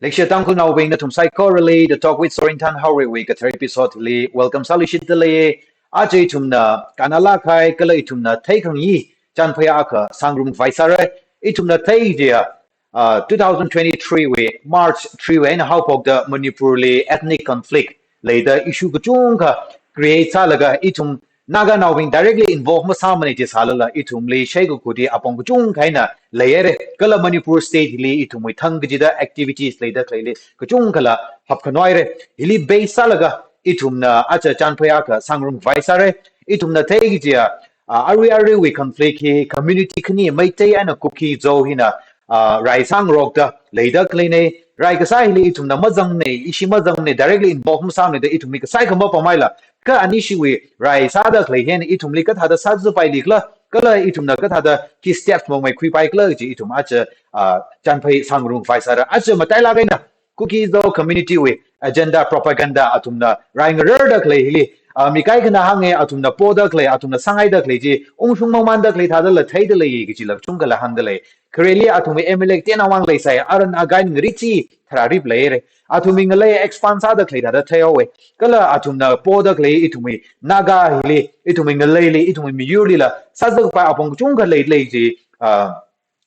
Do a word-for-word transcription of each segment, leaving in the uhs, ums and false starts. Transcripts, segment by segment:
Leishiya Tangkhulnaobing nathum saikorali The Talk with Sorinthan Haoreiwui kathar episode li welcome sāluishitdalei. Aja ithumna kannalākhai kala ithumna theikhangayi chānphai akha sāngarumkhavai sāra. Ithumna thei chiakha, uh, two thousand twenty-three wui March three wui eina haophokda Manipur li ethnic conflict leida issue kachungkha create sālaga ithum Naganaobing directly involve masāmana chi sālala ithumli shei kakhuda apong kachungkha eina leihaira. Kala Manipur State li ithumwui thang kachida activities leida khaleili kachungkhala hapkhanoira. Hili base sālaga ithumna aja chānphai akha sāngarumkhavai sāra. Ithumna thei chiakha, ah, arui aruiwui conflict hi community khani Meitei eina Kuki Zo hina, ah, rai sāngarokda leida khaleina. Rai kasā hili ithumna mazangmana, ishi mazangmana, directly involve masāmana da ithumwui kasā kha mapamhaila. Kha anishiwui rai sāda khalei hina ithumli kathāda sāzāpaili khala, kala ithumna kathāda khi steps mongmeikhuipai khala chi ithum aja, ah, chānphai sāngarumkhavai sāra. Aja matailāk eina Kuki Zo community wui agenda propaganda athumna rai ngararda khalei hili, ah, mi kaikhana hānga athumna poda khalei, athumna sāngaida khalei chi ungshung mamanda khalei thādala theidalei kachila kachungkhala hāngdalei. Khareli athumwui M L A tenawang leisai, aran again ngari chi thararip leira. Athumwui ngalei expand sāda khalei thāda theihaowa. Kala athumna poda khalei ithumwui Naga hili, ithumwui ngaleili, ithumwui miyurlila sāzākapai apong kachungkha leilei chi, ah,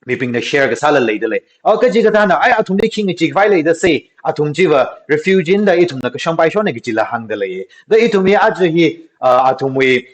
mibingna share kasāla leidalei. Oh, kachikathāna, ai athumli khi ngacheekhavai leida sai, athum chiva refugee na da ithumna kashangpaishona kachila hāngdalei. Da ithumwui aja hi, ah, athumwui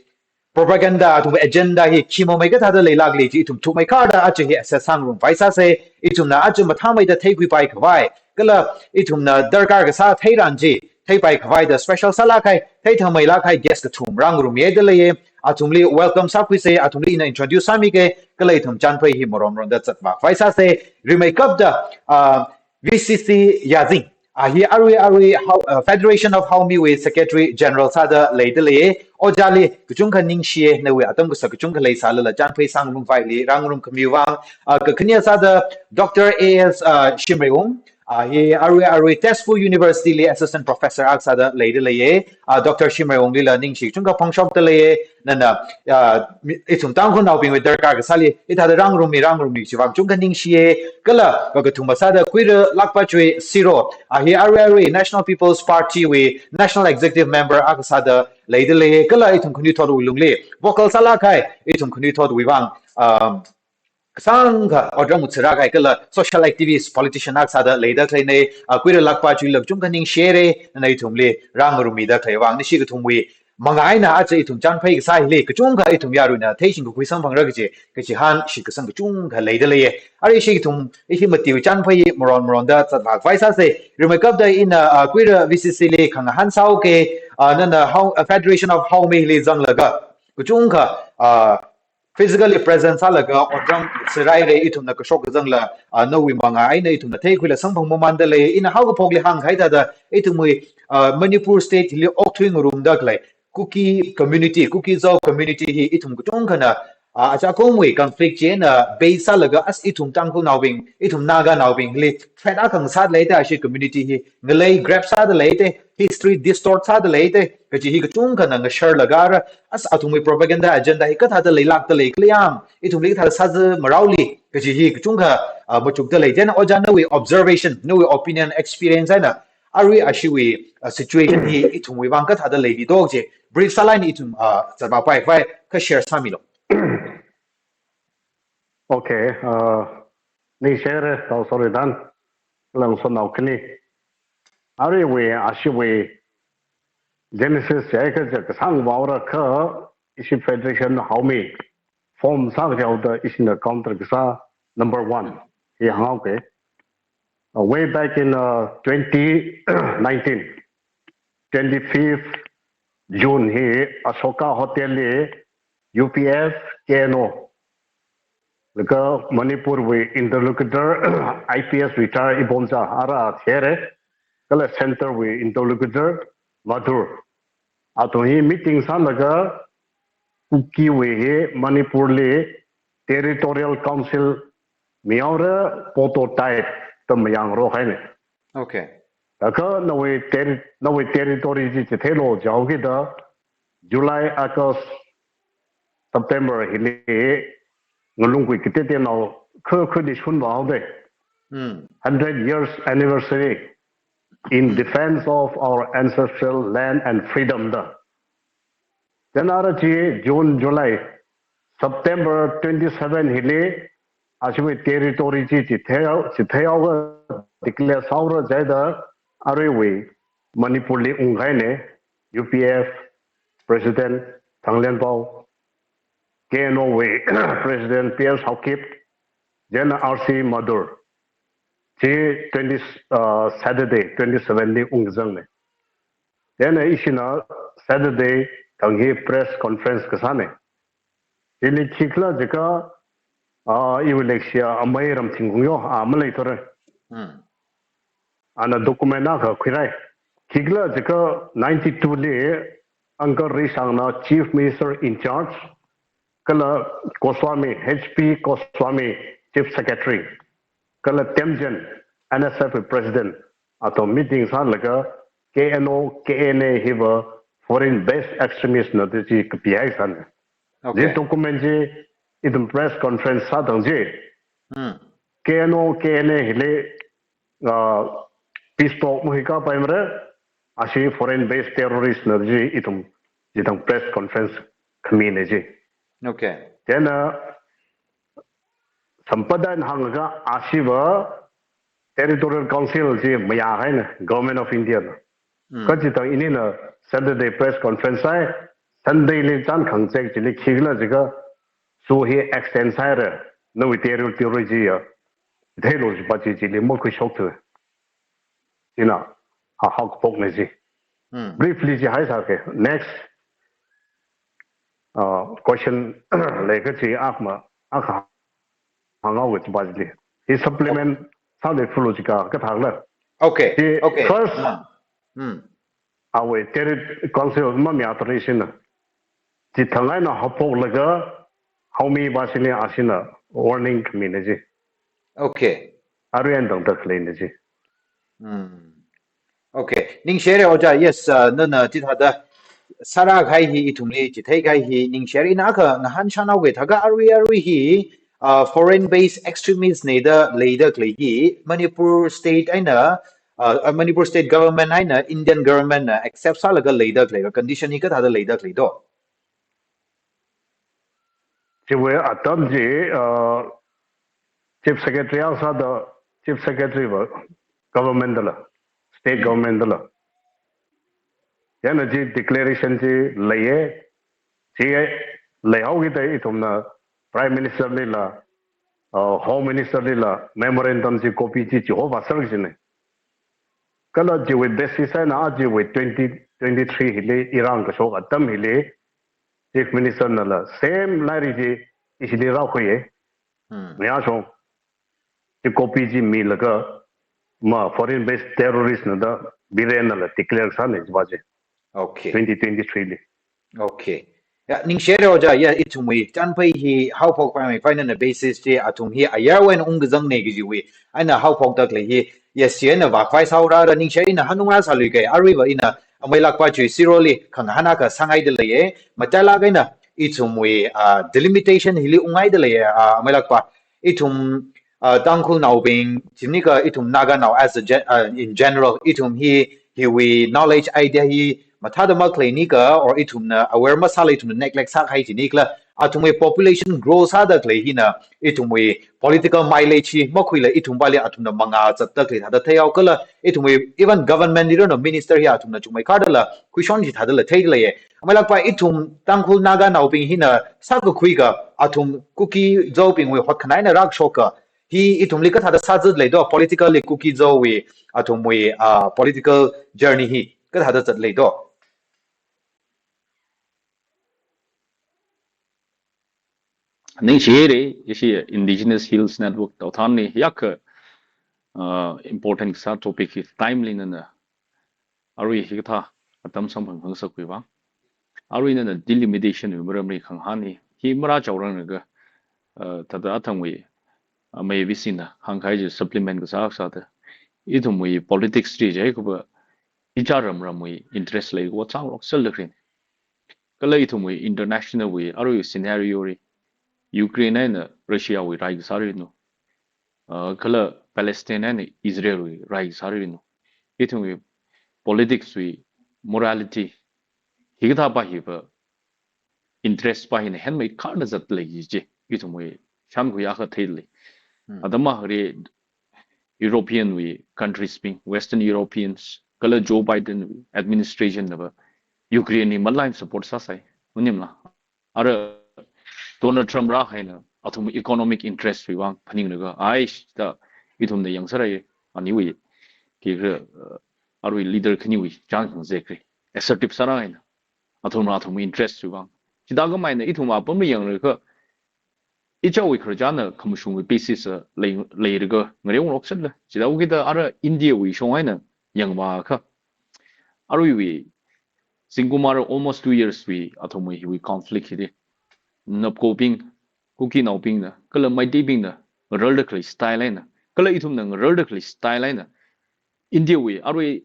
propaganda, athumwui agenda hi khi mamei kathāda leilākli chi ithum thukmeikharda aja hi assess sāngarumkhavai sāsa. Ithumna aja mathāmeida theikhuipai khavai, kala ithumna darkar kasā theiran chi theipai khavai da special sālākhai, theithameilākhai guest kathum rāngarummihaidalei. Athumli welcome sākhuisa, athumli ina introduce sāmiga, kala ithum chānphai hi maron maronda zatvākhavai sāsa. Rimeikapta, ah, V C C Yazing, ah, hi arui arui Hao-, uh, Federation of Haomi wui Secretary General sāda leidalei. Ojāli kachungkha ningshiya, nawui atam kasak kachungkha leisālala chānphai sāngarumkhavai hili rāngarumkhami vang. Ah, kakhane sāda Doctor A S, ah, Shimreiung, ah, hi arui arui Tezpur University li Assistant Professor akha sāda leidalei. Ah, Doctor Shimreiunglila ningshi kachungkha phongshokdalei. Nana, ah, mi-, ithum Tangkhulnaobingwui darkar kasāli hithāda rāngarummi, rāngarummi chiwui vang kachungkha ningshiya. Kala kakathuma sāda Kuira Lakpachui Siro, ah, hi arui arui National People's Party wui National Executive Member akha sāda leidalei. Kala ithum khanuithotwui lungli vocal sālākhai, ithum khanuithotwui vang, um, kasāngkha otram ngathārākahai kala social activist, politician akha sāda leida khaleina. Ah, Kuira Lakpachuila kachungkha ningshihaira, nana ithumli rāngarummida khalei vang. Nishi kathumwui manga eina aja ithum chānphai kasā hili kachungkha ithum yaruina theishingkakhui samphangra kaji, kachihān shitkasang kachungkha leidalei. Arui ishi kathum, ishi matiwui chānphai maron maronda zatvākhavai sāsa. Rimeikapta ina, ah, Kuira V C C li khangahān sāhaoga, ah, nana Hao-, ah, Federation of Haomi li zanglaga kachungkha, ah, physically present sālaga otram sāraira, ithumna kashok kazangla, ah, nawui manga eina ithumna theikhuila samphang mamandalei. Ina haokaphokli hāngkahai thāda ithumwui, ah, Manipur State hili okthui ngarumda khalei Kuki community, Kuki Zo community hi ithum kachungkhana, ah, achakumwui conflict china base sālaga as ithum Tangkhulnaobing, ithum Naganaobingli threat akha ngasāda leida, ashi community hi ngalei grab sāda leida, history distort sāda leida kaji hi kachungkhana ngasharlaga rā, as athumwui propaganda agenda hi kathāda leilākdalei khala yāng, ithumli kathāda sāzā maraoli kaji hi kachungkha, ah, machukdalei. Chieina ojā nawui observation, nawui opinion, experience eina arui ashiwui, ah, situation hi ithumwui vang kathāda leili do kaji brief sālāk eina ithum, ah, zatvāpaikhavai kha share sāmilu. Okay, uh, ningshihaira, Tao Sorinthan, Langson naokhani. Aruiwui, ashiwui, genesis ya kaja kasāng vaora kha, ishi Federation Haomi form sākahaoda ishina counter kasā number one. Hi hānghaoga. Uh, way back in, uh, twenty nineteen, twenty-fifth June hi Ashoka Hotel li U P S, K N O, laga Manipurwui interlocutor, I P S retired Ibomcha ara thera, kala Centre wui interlocutor Mathur. Athum hi meeting sālaga Kukiwui hi Manipurli Territorial Council mihaora prototype da mayāngarok haina. Okay. Laga nawui terri-, nawui territory chi chitheilu jihaokida July, August, September hili ngalungkui kateoteonao kha khani shunvāhaoda. Hmm. Hundred years anniversary in defense of our ancestral land and freedom da. Then ara chi June, July, September twenty-seven hili ashiwui territory chi chitheihaowa, chitheihaowa declare sāhaora jihaida aruiwui Manipurli ungkahaina, U P F President Thanglenpao, K N O wui President P S Haokip, then R C Mathur, chi twenty, uh, Saturday twenty-seven li ungzangna. Then ishina Saturday thang hi press conference kasāna. Chili khikhala jiakha, ah, iwui leikashiya amei Ramthingkungyo, ah, maleithura. Hmm. Ana document akha khuirai. Khikhala jiakha ninety-two li Uncle Rishangna Chief Minister in charge, kala Goswami, H P Goswami Chief Secretary, kala Temjen, N S F President, athum meeting sālaga K N O, K N A hiva foreign based extremist na da chi kapihai sāna. Okay. Chi document chi ithum press conference sātang chi. Hmm. K N O, K N A hili, ah, peace talk mahuikāpaimara, ashi foreign based terrorist na da chi ithum chithang press conference khamina chi. Okay. Then, ah, Sampradaya hāngakha ashiva Territorial Council chi mayāhaina, Government of India na. Mm. Kha chithang inina Saturday press conference sāi, Sunday li chān khangachek chili khikhala jiakha SoO hi extend sāhaira, nawui territory chiya, theilu jipa chi chili makhuishokthu. China, ha, haokaphokna chi. Hmm. Briefly chi haisāke. Next, uh, question leikha chi akha ma, akha hānghaowa jipa chili. Hi supplement sāda follow jiakha kathāla. Okay, chi okay. First, ah, hmm. Awui terri-, council mamayā tharan shina. Chithang eina haophoklaga, haomipa chili ashina warning khamina chi. Okay. Arui eina tangda khaleina chi. Hmm. Okay. Ningshihaira ojā, yes, uh, nana chithāda sārākahai hi ithumli chitheikahai hi ningshihaira. Ina akha ngahānshānhaoki thākha arui arui hi, uh, foreign based extremist na da leida khalei hi Manipur state eina, uh, uh, Manipur state government eina Indian government na accept sālaga leida khalei condition hi kathāda leida khalei do? Chiwui atam chi, uh, Chief Secretary akha sāda, Chief Secretary va government dala, state government dala. Chieina chi declaration chi leiya, chi leihaokida ithumna Prime Minister lila, uh, Home Minister lila memorandum chi copy chi chihovāser kajina. Kala chiwui basis eina aja chiwui twenty twenty-three hili irān kashok atam hili Chief Minister nala same lairik chi ishili rākhuiya. Hmm. Mayāshong. Chi copy chi milaga ma foreign based terrorist na da Biren nala declare sāna jipa chi. Okay. Twenty twenty-three li. Okay. Ya, ningshihaira ojā, ya, ithumwui chānphai hi haophokpaimei, finance basis chi athum hi ayarwui eina ungkazangna kajiwui eina haophokda khalei hi, ya, chieina vākhavai sāhaora da ningshihaira, ina hanungra sāluike, aruiva ina ameilakpa chi Siroli khangahān akha sāngaida leiya, matailāk eina ithumwui, ah, delimitation hili ungngaida leiya, ah, ameilakpa. Ithum, uh, Tangkhulnaobing, chimnika ithum Naganao as a gen-, uh, in general, ithum hi, hiwui knowledge idea hi mathāda makhalei nika, or ithumna aware masāla ithumna neglect sākahai chi nikla, athumwui population grow sāda khalei hina, ithumwui political mileage hi makhuila ithumpali athumna mangā zatda khalei thāda theihao kala, ithumwui even government leader no minister hi athumna chungmeikharda la, khuishon chi thāda la theida leiya. Ameilakpa ithum Tangkhul Naganaobing hina sākakhuika athum Kuki Zobingwui hotkhanā eina rākashoka hi ithumli kathāda sāzat leido, politically Kuki Zowui athumwui, ah, political journey hi kathāda zat leido. Ningshihaira, ishi Indigenous Hills Network tao thanni, yaka, uh, important sā topic hi timely nana, arui hikathā atam samphang khangasakwui vang. Arui nana delimitation wui maramli khangahānni, hi marāchaoranglaga, uh, thāda athangwui, uh, amei Visina hāngkahai chi supplement kasā sāda. Ithumwui politics chi jiakha va, ichā ramramwui interest lei kachānglok sālakrin. Kala ithumwui international wui arui scenario li, Ukraine eina Russia wui rai kasā ri no. Uh, kala Palestine and Israel wui rai sāri no. Ithumwui politics wui morality hikathā pa hi pa interest pa hina henmei kharda zatlei ji. Ithumwui shānkhui akha theilei. Hmm. Atam akhali European wui countries bing, Western Europeans, kala Joe Biden wui administration na pa Ukraine li matlai support sāsai. Maningmala. Ara Donald Trump rāhaina athum economic interest wui vang phaninglaga, ai, da ithumna yangsarai, aniwui, kikre, uh, arui leader khaniwui chang khang zekre. Assertive sāra haina. Athumna athum interest wui vang. Chithākhamei eina ithum apam yanglaga, ichāwui khararchanna khamashungwui basis a lei, leilaga ngareo ngarok sāla. Chithākida ara India wui shong eina yangvākha, aruiwui zingkum ara almost two years wui athumwui hiwui conflict hili, Napko bing, Kuki naobingna, kala Meitei bingna ngararda khalei style eina, kala ithumna ngararda khalei style eina, India wui, arui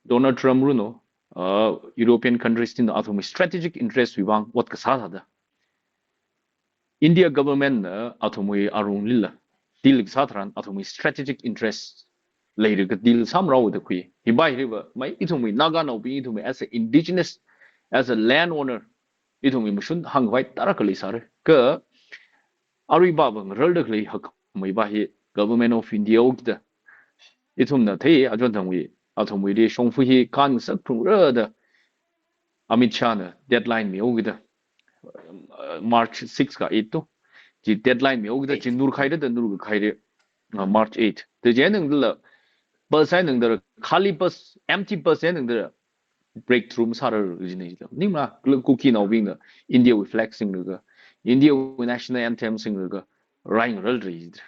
Donald Trump runo, uh, European countries tina athumwui strategic interest wui vang ot kasā sāda, India government na athumwui arunglila deal kasā tharan athumwui strategic interest leilaga deal sāmaraoda khui. Hi pa hi pa, mai ithumwui Naga naobing ithumwui as a indigenous, as a land owner, ithumwui mashun hāngkhavai tarākha leisāra. Kha arui pa pa ngararda khalei hakmei pa hi Government of India okida, ithumna thei achon thangwui, athumwuili shongfa hi kānsak phungra da Amit Shah na deadline mihaokida, uh, March six ka eight to. Chi deadline mihaokida, eight. Chi nurkhaida da nurkakhaira, uh, March eight. Da chieina tangdala, bus eina tangdala, khali bus, empty bus eina tangdala breakthrough masārar kajina jida. Maningmala, kala Kuki naobingna India wui flag singlaga, India wui national anthem singlaga, rai ngararra jida.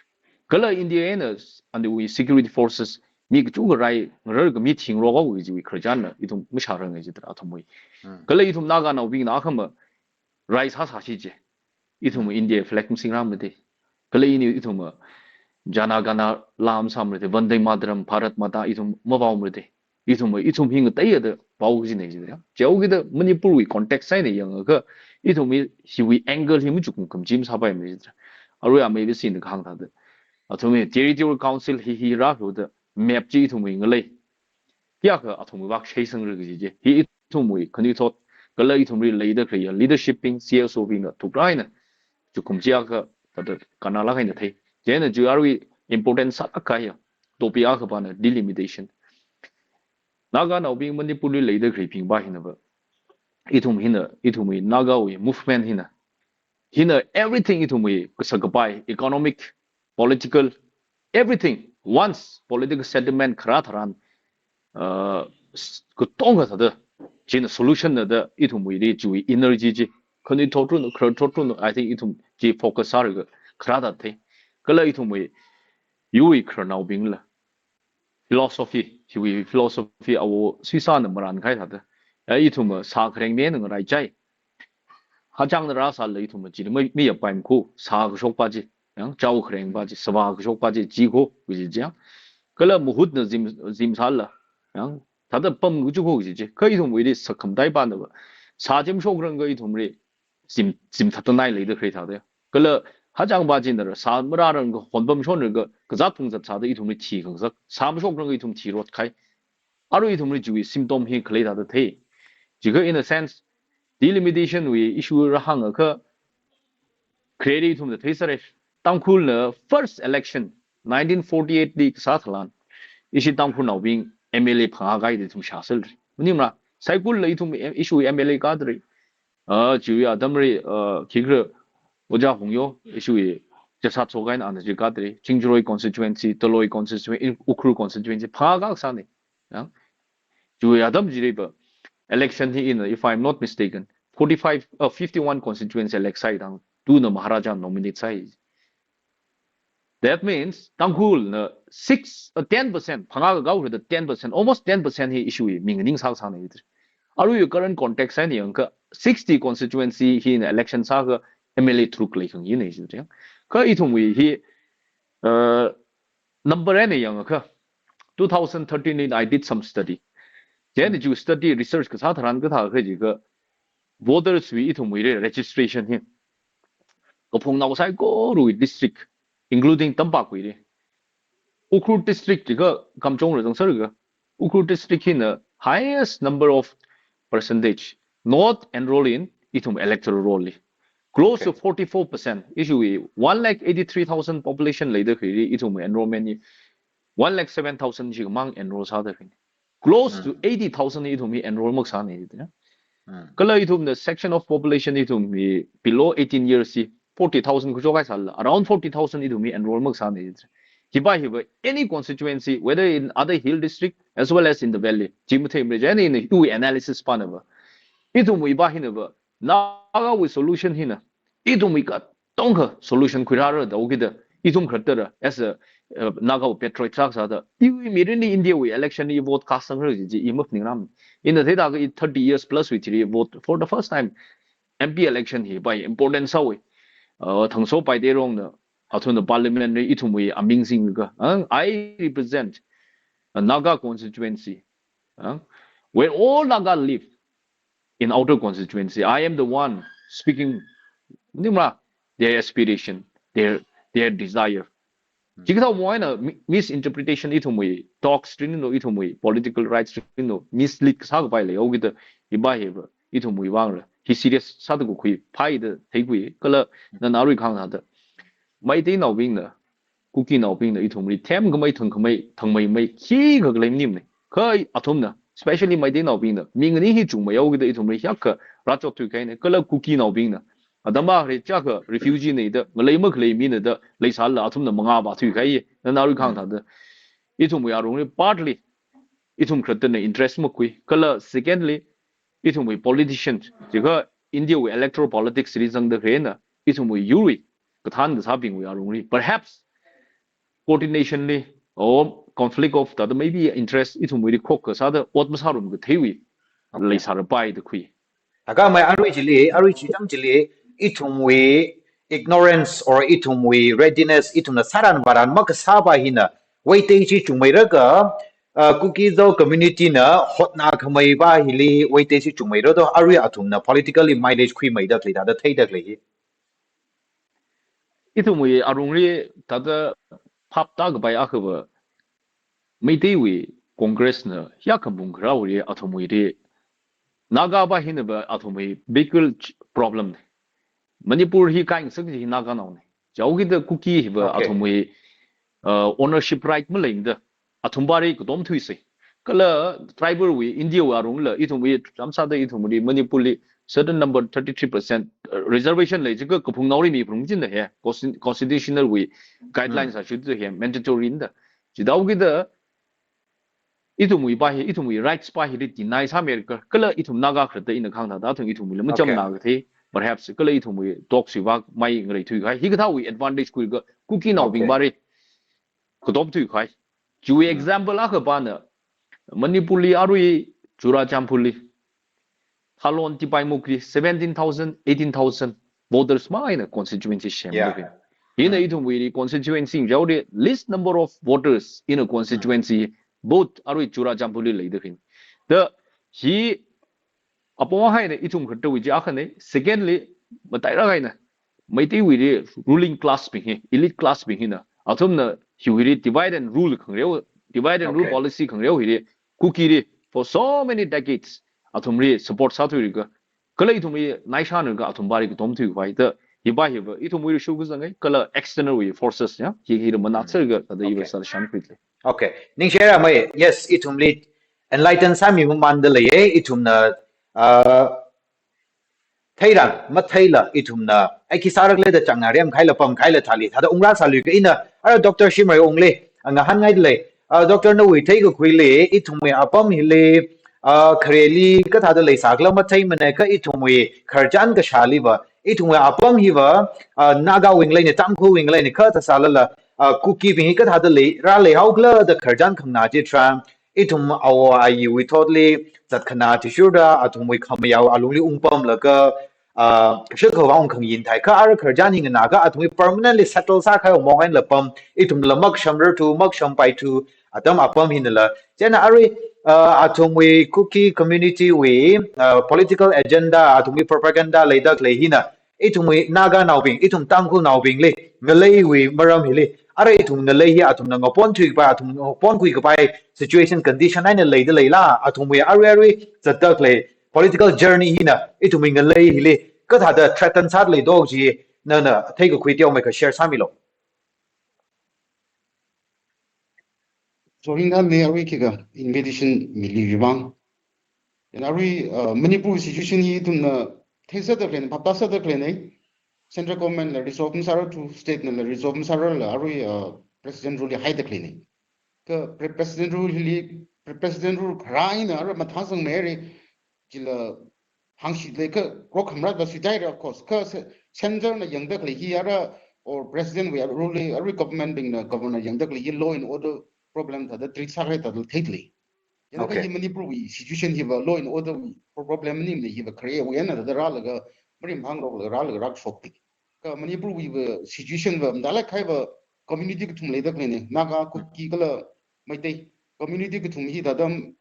Kala India eina, and the security forces, mi kachungkha rai ngararlaga mi thingrok haowa kajiwui khararchanna ithum mashāranga jida athumwui. Hmm. Kala ithum Naga naobingna akhama rai sāsāsi je. Ithum India flag masingrāmara de. Kala ini ithum Jana Gana la masāmara de, Vande Mataram, Bharat Mata ithum mavaomara de. Ithum, ithum hi ngateida pao kajina jida. Chihaokida Manipur wui context eina yangakha, ithum hi hiwui angle hi machukum khamachi masāpaimara jida. Arui amei bisina kahāng thāda, athumwui territorial council hi hi rāhaoda map chi ithumwui ngalei. Kayākha athumwui vak sheisangra kaji je. Hi ithumwui khanuithot, kala ithumli leida khalei leadership bing, C S O bingna thukrā eina chukum chiakha, thāda kannalāk eina thei. Chieina chi arui important sālāk kahai topic akha pana delimitation. Naga naobing Manipurli leida khaleibing pa hina pa, ithum hina, ithumwui Nagawui movement hina, hina everything ithumwui kasak kapai, economic, political, everything, once political settlement kharā tharan, uh, s-, katonga thāda, china solution na da ithumwuili chiwui energy chi, khanuithot runo, khararthot runo, I think ithum chi focus sālaga kharā thāda thei. Kala ithumwui, yuwui khararnaobingla philosophy, hiwui philosophy awo suisāna marānkahai thāda. Ya ithum sā khareng mena ngaraichai. Hachangna rāsālala ithum chili mi, miyapaimana ko, sā kashok pa chi, yang chao khareng pa chi, sāvā kashok pa chi, chi ko, kaji chi yang. Kala muhutna zim, zim sālala, yang thāda pam kachu ko kaji chi. Kha ithumwuili sakhamataipa na pa, sā chi mashokrang akha ithumli zim, zim thāda nai leida khalei thāda. Kala hachang pa china sā marārang akha honpam shonrang akha kazāt phungzat sāda ithumli thi khangasak. Sā mashokrang akha ithum thi rot kahai. Arui ithumli chiwui symptom hi khalei thāda thei. Jiakha in a sense, delimitation wui issue rāhāngakha, khareli ithumna theisāra. Tangkhulna first election, nineteen forty-eight li kasā tharan, ishi Tangkhulnaobing M L A phangā kāi da ithum shāsālra. Maningmala, Saikulli ithum ishi M L A kāda lei. Ah, chiwui atamli, ah, khikhala Ojā Hungyo, ishiwui Chasat Sogai na ana chi kāda lei. Chingjuroi constituency, Taloi constituency, Ukhrul constituency, phangā kasāna. Ya. Chiwui atam chili pa election hi ina, if I'm not mistaken, forty-five, uh, fifty-one constituency elect sāi thang, tuna Maharaja nominate sāi. That means, Tangkhulna six, uh, ten percent, phangā kakao kharda ten percent, almost ten percent hi ishiwui mi nganingsā kasāna. Arui current context eina yangakha, sixty constituency hina election sāakha M L A tharuk leikhangai na jida. Kha ithumwui hi, uh, number eina yangakha, two thousand thirteen li I did some study. Then you study research kasā tharan kathā kaji kha, voters wui ithumwuili registration hi, kaphungnao saikorawui district, including Tampakwuili, Ukhrul district jiakha Kamjong rāzangserga, Ukhrul district hina highest number of percentage not enrolled in ithum electoral roll li. Close to forty-four percent. Ithumwui one lakh eighty-three thousand population leida khalei ithumwui enrollment hi one lakh seven thousand chimang enroll sāda khalei. Close to eighty thousand ithum hi enroll makasāna. Kala ithumna section of population ithum hi below eighteen years hi forty thousand kachot kahai sālala, around forty thousand ithum hi enroll makasāna. Hiva hiva any constituency, whether in other hill district as well as in the valley, chi matheimara, chieina ina iwui analysis pānava, ithumwui va hinava, Nagawui solution hina ithumwui katongkha solution khuirāra da, okida ithum khalattara as a, uh, Naga patriot sākasāda, iwui mirinli India wui election li vote cast sangra kaji chi i maphaningram. Ina theida kha i thirty years plus wui thili vote for the first time M P election hi va important sāhaowa. Uh, Thangso Paite rongna, athumna parliament li ithumwui aming singlaga, uh, "I represent a Naga constituency, uh, where all Naga live in outer constituency. I am the one speaking," maningmara, "their aspiration, their, their desire." Chikathā moina mi-, misinterpretation ithumwui talks rin no, ithumwui political rights rin no, mislead kasā kapai lei, okida hiva hiva ithumwui vangla hi serious sāda kukhui phāi da theikhui, kala nana arui kahāng thāda, Meiteinaobingna, Kukinaobingna ithumli themkhamei, thangkhamei, thangmeimei khikha khalei maningmana. Kha athumna, especially Meiteinaobingna, mi ngani hi chungmeihaokida ithumli hiyākha rāchot thuikahaina, kala Kukinaobingna, atam akha chiyākha refugee na da, ngalei makhalei mina da leisālala athumna mangā vāthuikahai, nana arui kahāng thāda, ithumwui arungli partly ithum khalattana interest makhui, kala secondly, ithumwui politician, jiakha India wui electoral politics li zangda khaleina, ithumwui yurwui kathān kasābingwui arungli, perhaps coordination li, or conflict of thāda maybe interest ithumwuili khok kasāda ot masārum katheiwui leisārapai da khui. Thākha mai arui chili, arui chitang chili, ithumwui ignorance or ithumwui readiness, ithumna sāran vāran makasā va hina, Meitei chi chungmeiraga, uh, Kuki-Zo community na hotnakhamei va hili Meitei chi chungmeira do, arui athumna politically mileage khuimeida khalei thāda theida khalei hi. Ithumwui arungli thāda phap tākapai akhava, Meiteiwui Congress na hiyākha mung kharāwui athumwuili, Naga va hinava athumwui bigger ch-, problem na. Manipur hi kaingasak chi hi Naganaona. Chihaokida Kuki hiva athumwui, uh, ownership right maleimada, athum vāli katom thuisa. Kala tribal wui India wui arungla, ithumwui, chānsāda ithumwui Manipurli certain number, thirty-three percent, uh, reservation lei jiakha kaphungnaoli miphalung kajina hi, consti-, constitutional wui guidelines a shuda hi mandatory nda. Chihaokida ithumwui va hi, ithumwui rights va hili deny sāmeiraga, kala ithum Naga khalatta ina kahāng thāda, athum ithumwuila macham na kathei, perhaps, kala ithumwui talks wui va mai ngareithuikahai. Hikathāwui advantage khuilaga Kukinaobing vāli katom thuikahai. Chiwui example akha vāna, Manipurli arui Churachandpurli, Thalon Tipaimukh li seventeen thousand, eighteen thousand voters mā eina constituency semda khalei. Hina ithumwuili constituency jihaoda least number of voters in a constituency, both arui Churachandpurli leida khalei. Da hi apong haina ithum khalattawui chi akhana, secondly, matailāk eina Meiteiwuili ruling class bing hi, elite class bing hina, athumna hiwuili divide and rule khangareo, divide and rule policy khangareo hili, Kukili for so many decades athumli support sāthuilaga, kala ithumli naishānlaga athum vāli katom thuikhavai da, hiva hiva ithumwuili shu kazangai, kala external wui forces ya, hi hili manakserlaga thāda iva sāda shānkhuilei. Okay, ningshira mai, yes, ithumli enlighten sāmi mamānda leiya, ithumna, uh, theirang, matheila ithumna, ai khi sārakle da chang ngarem khaila pam khaila thāli, thāda ungrāsāluika ina, ara Doctor Shimray unglei, ngahānngailei, ah, Doctor nawui theikakhuili, ithumwui apam hili, ah, khareli kathāda leisākhala matheimana kha ithumwui khararchan kashāliva, ithumwui apam hiva, ah, Nagawui ngaleina, Tangkhulwui ngaleina kathā sālala, ah, Kukibing hi kathāda lei, rāleihaokhala da khararchan khangana chitharan, ithum awo ayiwui thotli zatkhanā athishurda, athumwui khamayao alungli ungpamlaga, ah, kashakawang khangayinthai kha ara khararchan hi nganākha athumwui permanently settle sākahai mong eina lapam, ithumla makshamrarthu, makshampaithu, atam apam hinala. Chieina arui, ah, athumwui Kuki community wui, ah, political agenda, athumwui propaganda leida khalei hina, ithumwui Naganaobing, ithum Tangkhulnaobingli ngaleiwui maram hili, Ara ithumna lei hi, athumna ngaponthui kapai, athum ngaponkhui kapai situation condition eina leida leila, athumwui arui arui zatda khalei political journey hina ithumwui ngalei hili kathāda threaten sāda leido chi, nana theikakhui teomeikha share sāmilu. Sorry, nganne arui khikha invitation mili vivang. Ina arui, uh, Manipur situation hi ithumna theisāda khalei, phaptāsāda khalei. Central government la resolve masāra, to state nala resolve masāra la arui, uh, President rule li haida khalei. Kha pre-, President rule li, pre-, President rule kharā eina arui mathāsangmeira, chila hāngshida leikha rokhamra da suitaira, of course. Kha ce-, center na yangda khalei hi ara, or President wui rule li, arui government bingna, governor yangda khalei hi law and order problem thāda treat sāra thāda theida lei. Ina kha Okay. hi Manipur wui situation hiva law and order wui pro-, problem maningmana, hiva khare wui eina thāda rālaga, marim hāngrok laga rālaga rāshokti. Kha Manipur wui va situation va mdalak khai va community kathum leida khaleina. Naga, Kuki kala Meitei. Community kathum hi thāda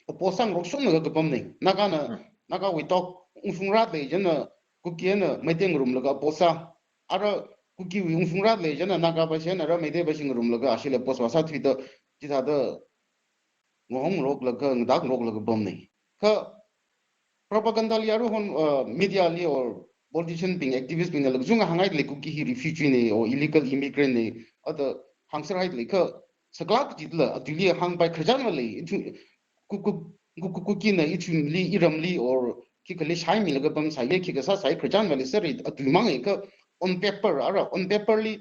oppose sāngarok sumlaga kapamna. Nagana, Hmm. Nagawui talk ungshungra lei chieina Kuki eina Meitei ngarumlaga oppose sā. Ara Kukiwui ungshungra lei chieina Naga va shina ara Meitei va shi ngarumlaga ashila oppose va sāthuida chithāda ngahongroklaga, ngatakngaroklaga pamna. Kha propaganda li aruihon, uh, media li or politician bing, activist bingna laga kachungkha hāngngaida lei Kuki hi refugee na, or illegal immigrant na, thāda hāngsārhaida lei kha, saklāk kachila, atuili hāngpai khararchan va lei, ithu, Ku-, Ku-, Ku-, Ku-, Kukina ithumli, iramli, or khikhali shaimilaga pamsāya, khikha sāsāya khararchan va leisāra, atuimang e kha, on paper, ara, on paper li,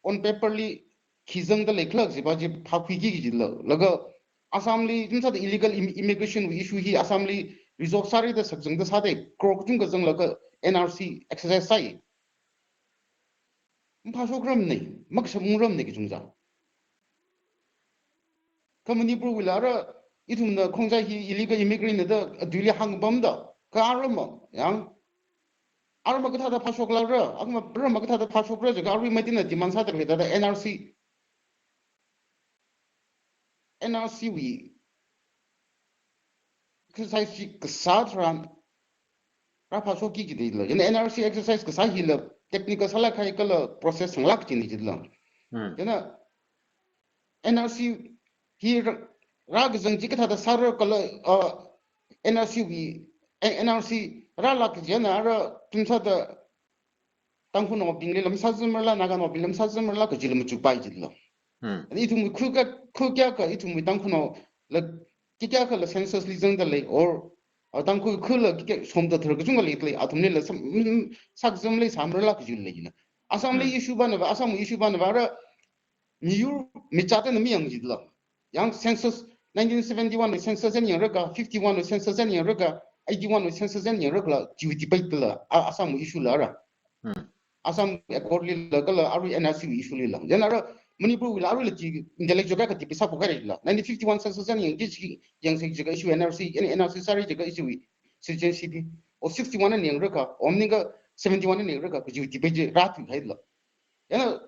on paper li khi zangda leikhala kajiva chi phākhuiki kajila. Laga Assam li, jimsāda illegal im-, immigration wui issue hi Assam li resolve sāra da sakzangda sāda, crore kachungkha zanglaga N R C exercise sāi. Maphāshokramna, makasāmungramna kachungza. Kha Manipur wuila ara, ithumna Khongjai hi illegal immigrant na da atuili hāngpamda, kha arama, yang, arama kathāda phāshoklākra, arama, arama kathāda phāshokra jiakha arui Meiteina demand sāda khalei thāda N R C, N R C wui exercise chi kasā tharan rāphāshokki kajila. Chieina N R C exercise kasā hila technical sālāk kahai kala process sānglāk kajina jila. Hmm. Chieina N R C hi rā, rākazang chi kathāda sāra kala, uh, N R C wui, eh, N R C rālāk kaji eina ara jimsāda Tangkhulnaobingli lam sāzamrala, Naganaobingli lam sāzamrala kajila machukpai jila. Hmm. Ani ithumwui khu kayā, khu kayākha ithumwui Tangkhulnaola khikayākhala census li zangda lei, or, uh, Tangkhul khula khikayā somda thar kachungkha leida lei, athumlila sam, mm, sākazam leisāmarala kajila leina. Assam li Hmm. issue vāna va, Assam issue vāna va ara miyur michātana mayang jila. Yang census, nineteen seventy-one wui census eina yangrakha, fifty-one wui census eina yangrakha, eighty-one wui census eina yangrakhala, chiwui debate la, a, Assam wui issue la ara. Hmm. Assam Accord lila kala arui N R C wui issue lila. Chieina ara Manipur wuila aruila chi intellectual kayākha debate sāphok haira jila. Nineteen fifty-one census eina yang chi chi yangsai jiakha issue N R C, N-, N R C sāra jiakha issue wui citizenship hi. O sixty-one eina yangrakha, o maningakha seventy-one eina yangrakha, kajiwui debate chi rāthui haila. Chieina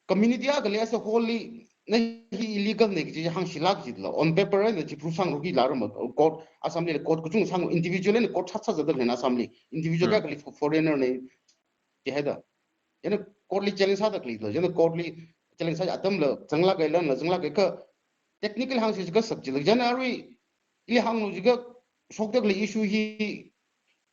community akhali as a whole li, na hi illegal na kaji hāngshilāk jila. On paper eina chi proof sāngarokki la rama, court, Assam li court kachungkha sānga, individual eina court sāsā zatda khaleina Assam li. Individual Hmm. akhali fo-, foreigner na jihaida. Chieina court li challenge sāda khalei la, chieina court li challenge sā atamla, zanglāk kahai lanla, zanglāk kahai kha, technical hāngsi jiakha sak jila. Chieina arui, ili hānglu jiakha, shokda khalei issue hi,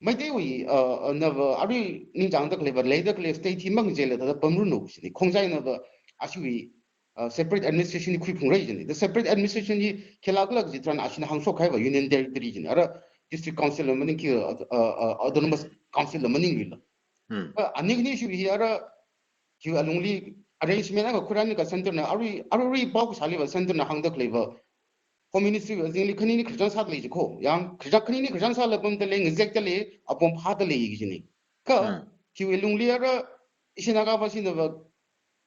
Meiteiwui, uh, uh, na va, arui ningchāngda khalei va, leida khalei state hi mangajila thāda pamranu shini. Khongjaina va, ashiwui, uh, separate administration hi khuiphungra jini. The separate administration hi khilākhala kaji tharan ashina hāngshok kahai va Union Territory jini. Ara District Council la maning khi, uh, uh, uh, Autonomous Council la maninglila. Hmm. Kha ani khani issue hi ara, khi alungli arrangement akha khuirani kha center na, arui, arui pao kasāli va center na hāngda khalei va, Home Ministry wui azingli khanini khararchan sāda lei jikho. Yang khararchan khanini khararchan sāla pamda lei, ngazekda lei, apong phāda lei kajini. Kha, Hmm. khiwui lungli ara, ishi Nagavāshina va,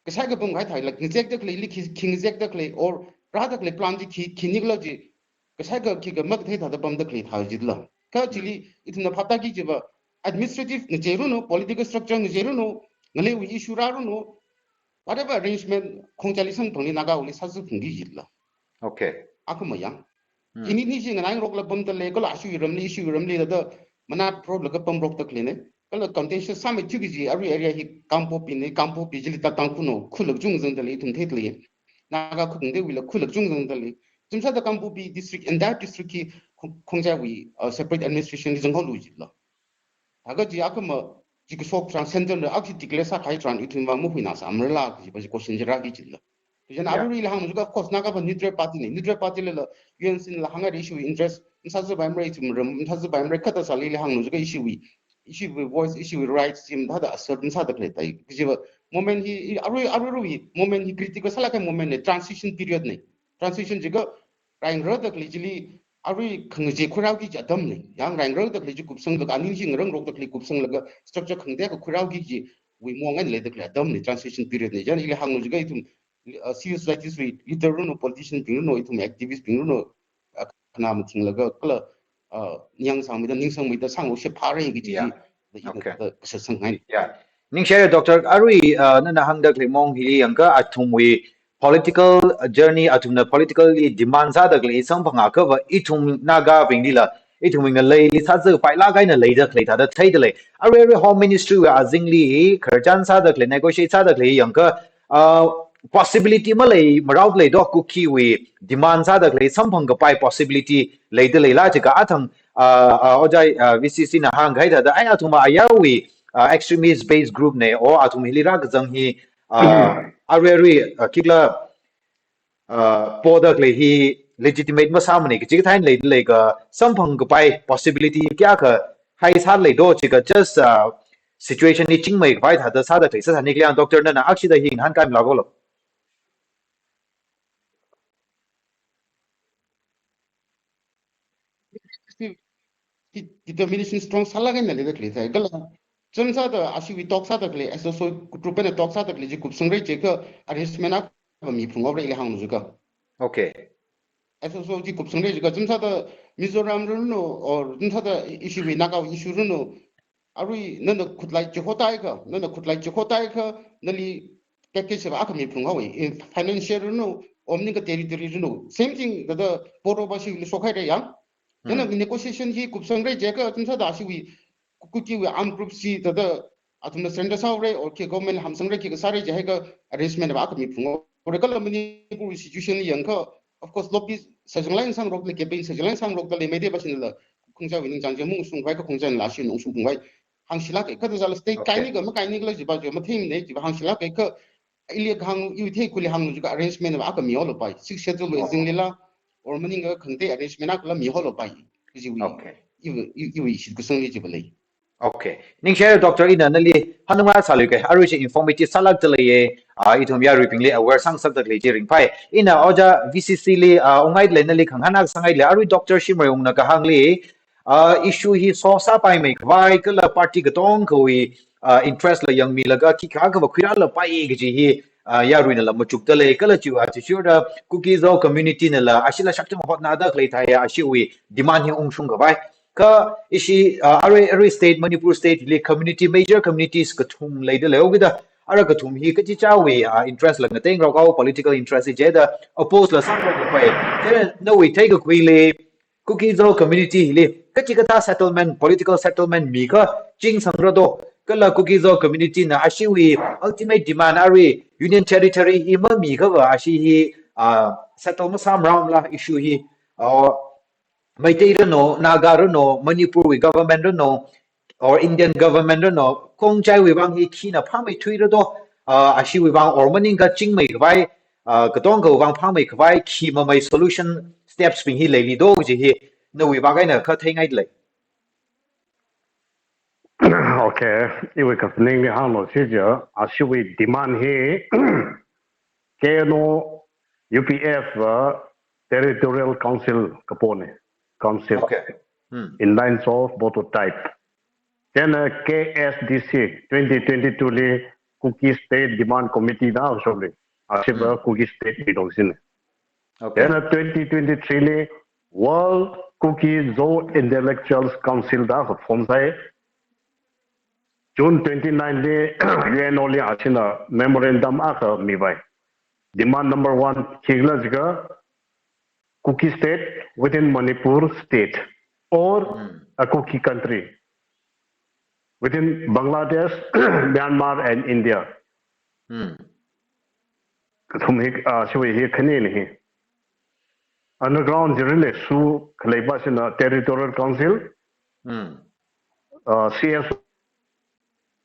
kasai kapam kahai thāi, like, ngazekda khalei, ili khi, khi ngazekda khalei, or rāda khalei plan chi khi, khi nikhala chi, kasai ka, khikha makathei thāda pamda khalei thāi jila. Kha Hmm. chili, ithumna phaptāki jiva, administrative ngacheiranu, political structure ngacheiranu, ngaleiwui issue rāranu, whatever arrangement, Khongjaili samphangli Nagawuili sāzakphungki jila. Okay. Akhama yang. Hmm. Ini ni chi nganai ngarokla pamda lei, kala ashiwui ramli, ishiwui ramli thāda, manat prop laga pamrokda khaleina. Kala contentious sāmei thuki kaji arui area hi Kangpokpi ne, Kangpokpi chili ta Tangkhul no khulak chungzangda lei ithum theida lei. Naga khaung dewuila khulak chungzangda lei. Chimsāda Kangpokpi district, entire district hi Khong-, Khongjaiwui, uh, separate administration li zanghaolu jila. Thākha chi akhama chi kashok tharan center na akha declare sākahai tharan ithumva mahuina sāmarala kaji pa chi question chi rāki jila. Chieina Yeah. Aruirui ili hānglu jiakha, of course, Nagava neutral party ne. Neutral party lala U N C nala hāngngai issue interest, masāzāpaimara ithum ram, masāzāpaimara kha da sālala hānglu jiakha issue wui, issue wui voice, issue wui rights chi mathāda assert masāda khalei tai. Kajiva moment hi, i, arui, aruirui moment hi critical sālāk kahai moment ne, transition period ne. Transition jiakha raingra da khalei chili, arui khangachei khuirāki kaji atam ne. Yang raingra da khalei chi kupsanglaga, aning chi ngarangrok da khalei kupsanglaga, structure khangatei akha khuirāki kajiwui maong eina leida khalei atam ne, transition period ne. Chieina ili hānglu jiakha ithum, uh, civil society wui leader runo, politician bing runo, ithum activist bing runo, uh, khana mathinglaga, kala, uh, ningyāng sāngmeida, ningsangmeida, sāngarok shapphāra kaji Yeah. da, da, Okay. da, kasā sangngai. Yeah. Ningshire Doctor, arui, uh, nana hāngda khalei maong hili yangakha athumwui political journey, athumna politically demand sāda khalei samphang akhava ithum Nagabinglila, ithumwui ngaleili sāzāpailāk eina leida khalei thāda theida lei. Arui, arui Home Ministry wui azingli khararchan sāda khalei, negotiate sāda khalei yangakha, uh, possibility maleimara leido, Kukiwui demand sāda khalei samphang kapai possibility leida leila jiakha athang, uh, uh, ojā, uh, V C C na hāngkahai thāda, ai athumva ayarwui, uh, extremist based group ne, o athum hili rākazang hi, uh, arui, arui, uh, khikhala, uh, poda khalei hi legitimate masāmane kaji kathā eina leida lei, kha samphang kapai possibility kayākha haisā leido jiakha just, uh, situation hi chingmei kapai thāda sāda khalei sāsāni khala, Doctor nana akshida hi ngahānkai malākolo. Still, de-, determination strong sālāk eina leida khalei sai. Kala, chānsāda ashiwui talk sāda khalei, S S O group eina talk sāda khalei chi kupsangra jiakha arrangement akha miphungra ili hānglu jiakha. Okay. S S O chi kupsangra jiakha, chānsāda Mizoram runo, or chānsāda ishiwui Naga issue runo, arui nana khutlai chihotaikha, nana khutlai chihotaikha, nali package va akha miphunghaowa, in financial runo, or maningakha territory runo. Same thing, thāda Boro va shili shokhaira yang. Nana Hmm. negotiation hi kupsangra jiakha, chānsāda ashiwui Kukiwui armed group chi thāda athumna surrender sāhaora, or khi government hāmsangra, khikha sāra jiakha arrangement va akha miphungra. Kala Manipur situation yangakha, of course, lobby sāzanglāk eina sāngarok lei, campaign sāzanglāk eina sāngarokda lei, media va shinla, Khongjaiwui ningchāng chi maungshungkhavai kha Khongjaina la shi maungshungkhavai. Hāngshilāka, kha thāda sālala state Okay. kaini kha makaini khala jiva chi matheimanei jiva hāngshilāka, kha ili kahāng, iwui theikhuili hānglu jiakha arrangement va akha mihaolu pai. Sixth Schedule wui Oh. azinglila, or maningakha khangatei arrangement akhala mihaolu pai. Kajiwui, Okay. iwui, iwui, iwui shitkasangli jiva lei. Okay. Ningshire Doctor, ina nali hanunga sāluike, arui chi informative sālākda leiye, ah, ithum yaruibingli aware sāngasakda khalei chi ringphai. Ina ojā V C C li, ah, ungngaida lei, nali khangahān akha sāngaida lei, arui Doctor Shimray wungna kahāngli, ah, issue hi solve sāpaimei khavai, kala party katongkhawui, ah, interest la yangmilaga khikha akhava khuirālapai kaji hi, ah, yaruinala machukda lei, kala chiwui, ah, chichurda Kuki-Zo community nala ashila shakcham hotnada khalei thāya, ashiwui demand hi ungshung khavai. Kha ishi, ah, arui, arui state, Manipur state li community, major communities kathum leida leihaokida, ara kathum hi kachichāwui, ah, interest la ngatengrok haowa, political interest hi jida oppose la sāngarok kapai. Chieina nawui theikakhuili, Kuki-Zo community hili kachikathā settlement, political settlement mikha chingsangra do. Kala Kuki-Zo community na ashiwui ultimate demand arui Union Territory hi mamikhava ashi hi, ah, settle masāmara mala issue hi, ah, Meitei runo, Naga runo, Manipur wui government runo, or Indian government runo, Khongjaiwui vang hi khina phāmeithuira do, ah, ashiwui vang or maningakha chingmei khavai, ah, katongkhawui vang phāmei khavai, khi mamei solution steps bing hi leili do kaji hi, nawui vang eina kha theingaida lei. Okay, iwui kaphaningli hānglu jiakha, ashiwui demand hi, K N O U P F, uh, Territorial Council kapone, Council. Okay. Hmm. In lines of Bodo type. Then, uh, K S D C twenty twenty-two li Kuki State Demand Committee da shokli. Ashiva Hmm. Kuki State midong sine. Okay. Then, uh, twenty twenty-three li World Kuki-Zo Intellectuals Council da form sai. June twenty-nine li U N O li ashina memorandum akha mivai. Demand number one, khikhala jiakha Kuki state within Manipur state or Hmm. a Kuki country. within Bangladesh, Myanmar and India. Hmm. Kathum hi, ah, chiwui hi khanina hi. Underground jirile su khaleipa china Territorial Council, Hmm. ah, C S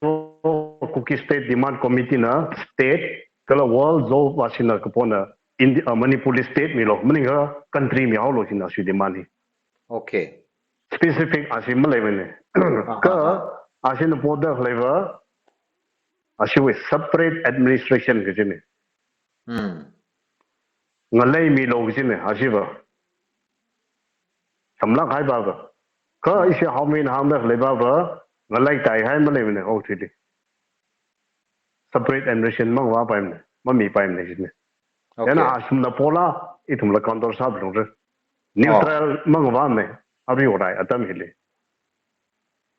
O, Kuki State Demand Committee na state, kala World Zo pa china kapona Indi-, ah, Manipur li state milo, maningakha country mihaolo china su demand hi. Okay. Specific ashi maleimane. Aha, Kha aha. Ashina poda khaleiva, ashiwui separate administration kajine. Hmm. Ngalei milo kajine, ashiva. Samlak haipa va. Kha Hmm. ishi haomin hangda khaleipa va, ngalei taihai maleimane, okathuili. Separate administration mangva paimane, mamipaimane kajine. Okay. Chieina asumna pola, ithumla counter sāphalungra. Neutral Oh. mangvame, aruiwui atam hili.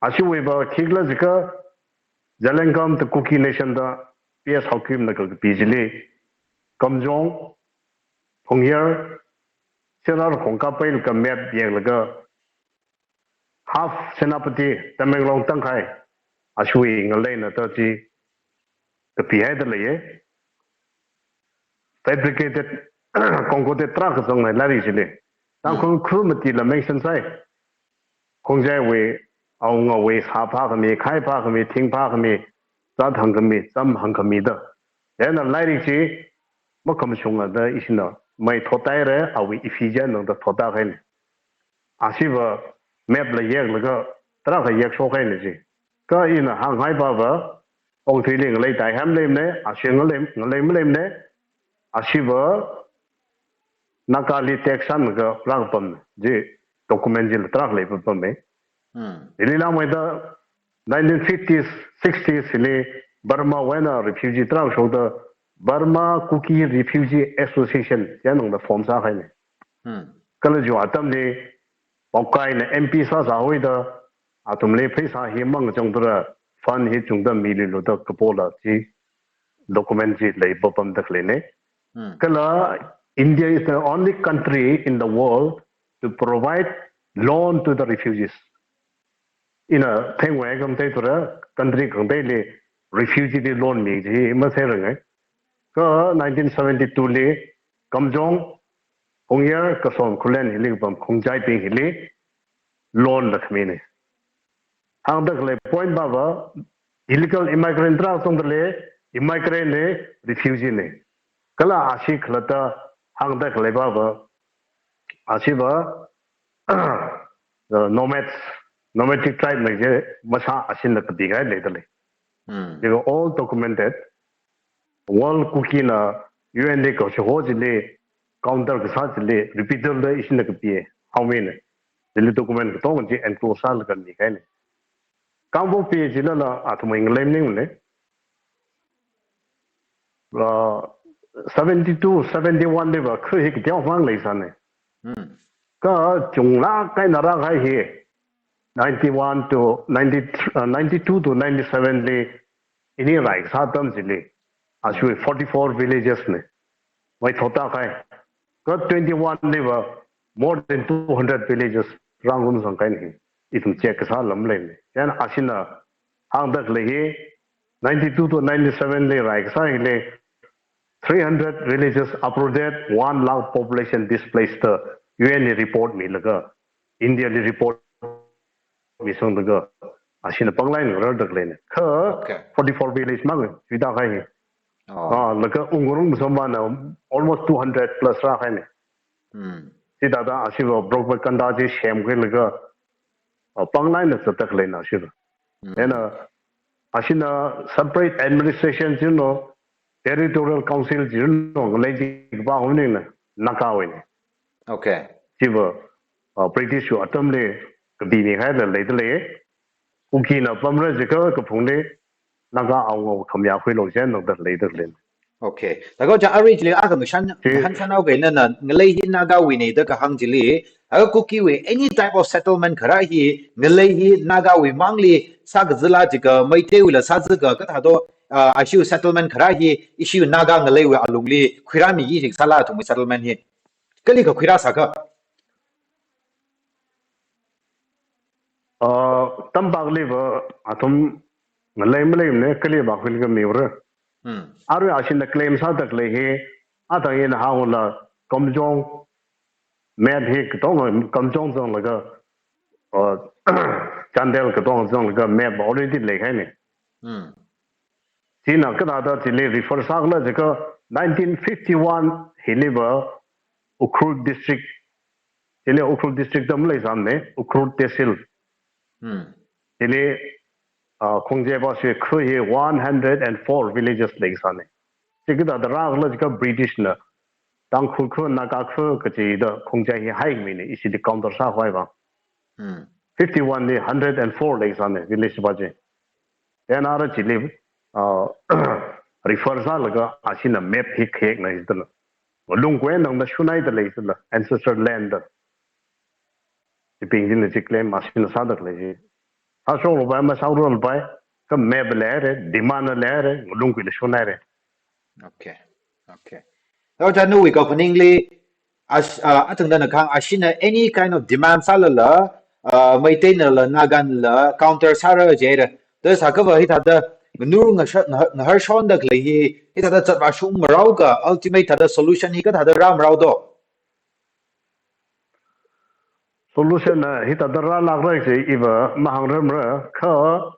Ashiwui va khikhala jiakha, Zalengam the Kuki Nation da P S Haokip na kapi chili, Kamjong, Phungyar, Sera Rakhong kapai laga map yanglaga, half Senapati, Tamenglong tangkhai, ashiwui ngaleina da chi kapihaida leiye. Fabricated, concocted tarākha zangna lairik chili. Tangkhul Hmm. Kru matila mention sai. Khongjaiwui, Awungawui, sā phākhami, khai phākhami, thing phākhami, zat hāngkhami, zam hāngkhami da. Chieina lairik chi, makhamashunga da ishina, mai thothaira, awui effigy nangda thothahaine. Ashiva map la yeklaga, tarākha yekshokhaine chi. Kha ina hānghaipa va, okathuili ngalei taihai maleimane, ashi ngalei, ngalei maleimane, ashiva Nagali tax sanglaga rākapam, chi document chila tarākha leipapame. Hmm. Hili langmeida nineteen fifties, sixties hili Burmawui eina refugee tarākha shokda Burma Kuki Refugee Association, chieina nangda form sāhaine. Hmm. Kala chiwui atamli, Paokaina M P sāsā haoda, athumli pheisā hi mangachang tura, fund hi chungda miluilu da kapola chi, document chi leipapamda khaleine. Hmm. Kala India is the only country in the world to provide loan to the refugees. Ina thengwui khangatei tura, country khangateili refugee li loan mi chi matheirangai. Kha nineteen seventy-two li, Kamjong, Phungyar, Kason, Khullen hili kapam Khongjaibing hili loan la khamine. Hāngda khalei point pa va, illegal immigrant tarākha zangda lei, immigrant ne, refugee ne. Kala ashi khalatta hāngda khaleipa va, ashiva, uh, nomads, nomadic tribe na chi masā ashina kapihai leida lei. Hmm. They were all documented. World Kuki na U N li kashi ho chili, counter kasā chili, repeater da ishina kapi, haomin. Chili document katonga chi enclose sālaga mihaine. Kangpokpi chilala athum ngalei maningmane. Uh, seventy-two, seventy-one liva khu hi kateomang leisāne. Hmm. Kha chunglāk eina rākahai hi, ninety-one to ninety, uh, ninety-two to ninety-seven li, ini rai kasā atam chili, ashiwui forty-four villages ne. Mai thothakai. Kha twenty-one liva more than two hundred villages rāngarum sangkahaine. Ithum check kasā lam leine. Chieina ashina hāngda khalei hi, ninety-two to ninety-seven li rai kasā hili, three hundred villages uprooted, one lakh population displaced da U N li report milaga, India li report misanglaga, ashina panglai ngararda khaleine. Kha Okay. forty-four village mang, chuida kahai. Oh. Ah, laga Ungrung Musambana almost two hundred plus rākahaine. Hmm. Chithāda ashiva propaganda chi semkhuilaga, ah, panglaina zatda khaleina ashiva. Hmm. Chieina, ashina separate administration chino, territorial council chino, ngalei chi kapā haoningna, Nagawuine. Okay. Chiva, uh, British wui atamli kapimihaida leida lei. Kukina pamra jiakha kaphungli, Naga Awungawui khamayā khuilu chieina nangda leida lei. Okay. Laga chang arui chili akha ngashan, Chi. ngashan shanao kahaina na, ngalei hi Nagawuine da kahāng chili, laga Kukiwui any type of settlement kharā hi, ngalei hi Nagawui mangli sākazila jiakha, Meiteiwuila sāzika, kathāda, uh, ashiwui settlement kharā hi, ishiwui Naga ngaleiwui alungli khuirāmi yi jiakha sāla athumwui settlement hi. Kali kakhuirā sāka? Uh, tampakliva athum ngalei maleimana, kali ba khun ka miura. Hmm. Arui ashina claim sāda khalei hi, atang ina hāngla Kamjong map hi katonga, Kamjong zanglaga, uh, Chandel katonga zanglaga map already leikahaina. Hmm. China kathāda chili refer sākhala jiakha nineteen fifty-one hiliva Ukhrul district, chili Ukhrul district da maleisāmana, Ukhrul Tehsil. Hmm. Chili, uh, Khongjai ba shi khu hi one hundred and four villages leisāna. Chi kathāda rākhala jiakha British na Tangkhul khu, Naga khu kachida Khongjai hi haimina, ishili counter sākhavai vang. Hmm. Fifty-one li hundred and four leisāna village ba chi. Then ara chili, uh, refer sālaga ashina map hi khayekna hithāda. Ngalungkui eina tangda shunhaida lei hithāda, ancestor land da. Chibing china chi claim ashina sāda khalei chi. Sāshoklu pai, masālu pai, kha map leira, demand leira, ngalungkuila shunhaira. Okay. Okay. Ojā nawui kaphaningli, ash-, ah, atangda na kahāng, ashina any kind of demand sālala, ah, Meiteinala, Naganala, counter sāra jihaira. Thāda sākhava hithāda, nganur ngasha-, ngaha-, ngaharshonda khalei hi, hithāda zatvāshung marao ka, ultimate thāda solution hi kathāda rāmarao do? Solution na hithāda rālākra chi iva mahāngrarmara, kha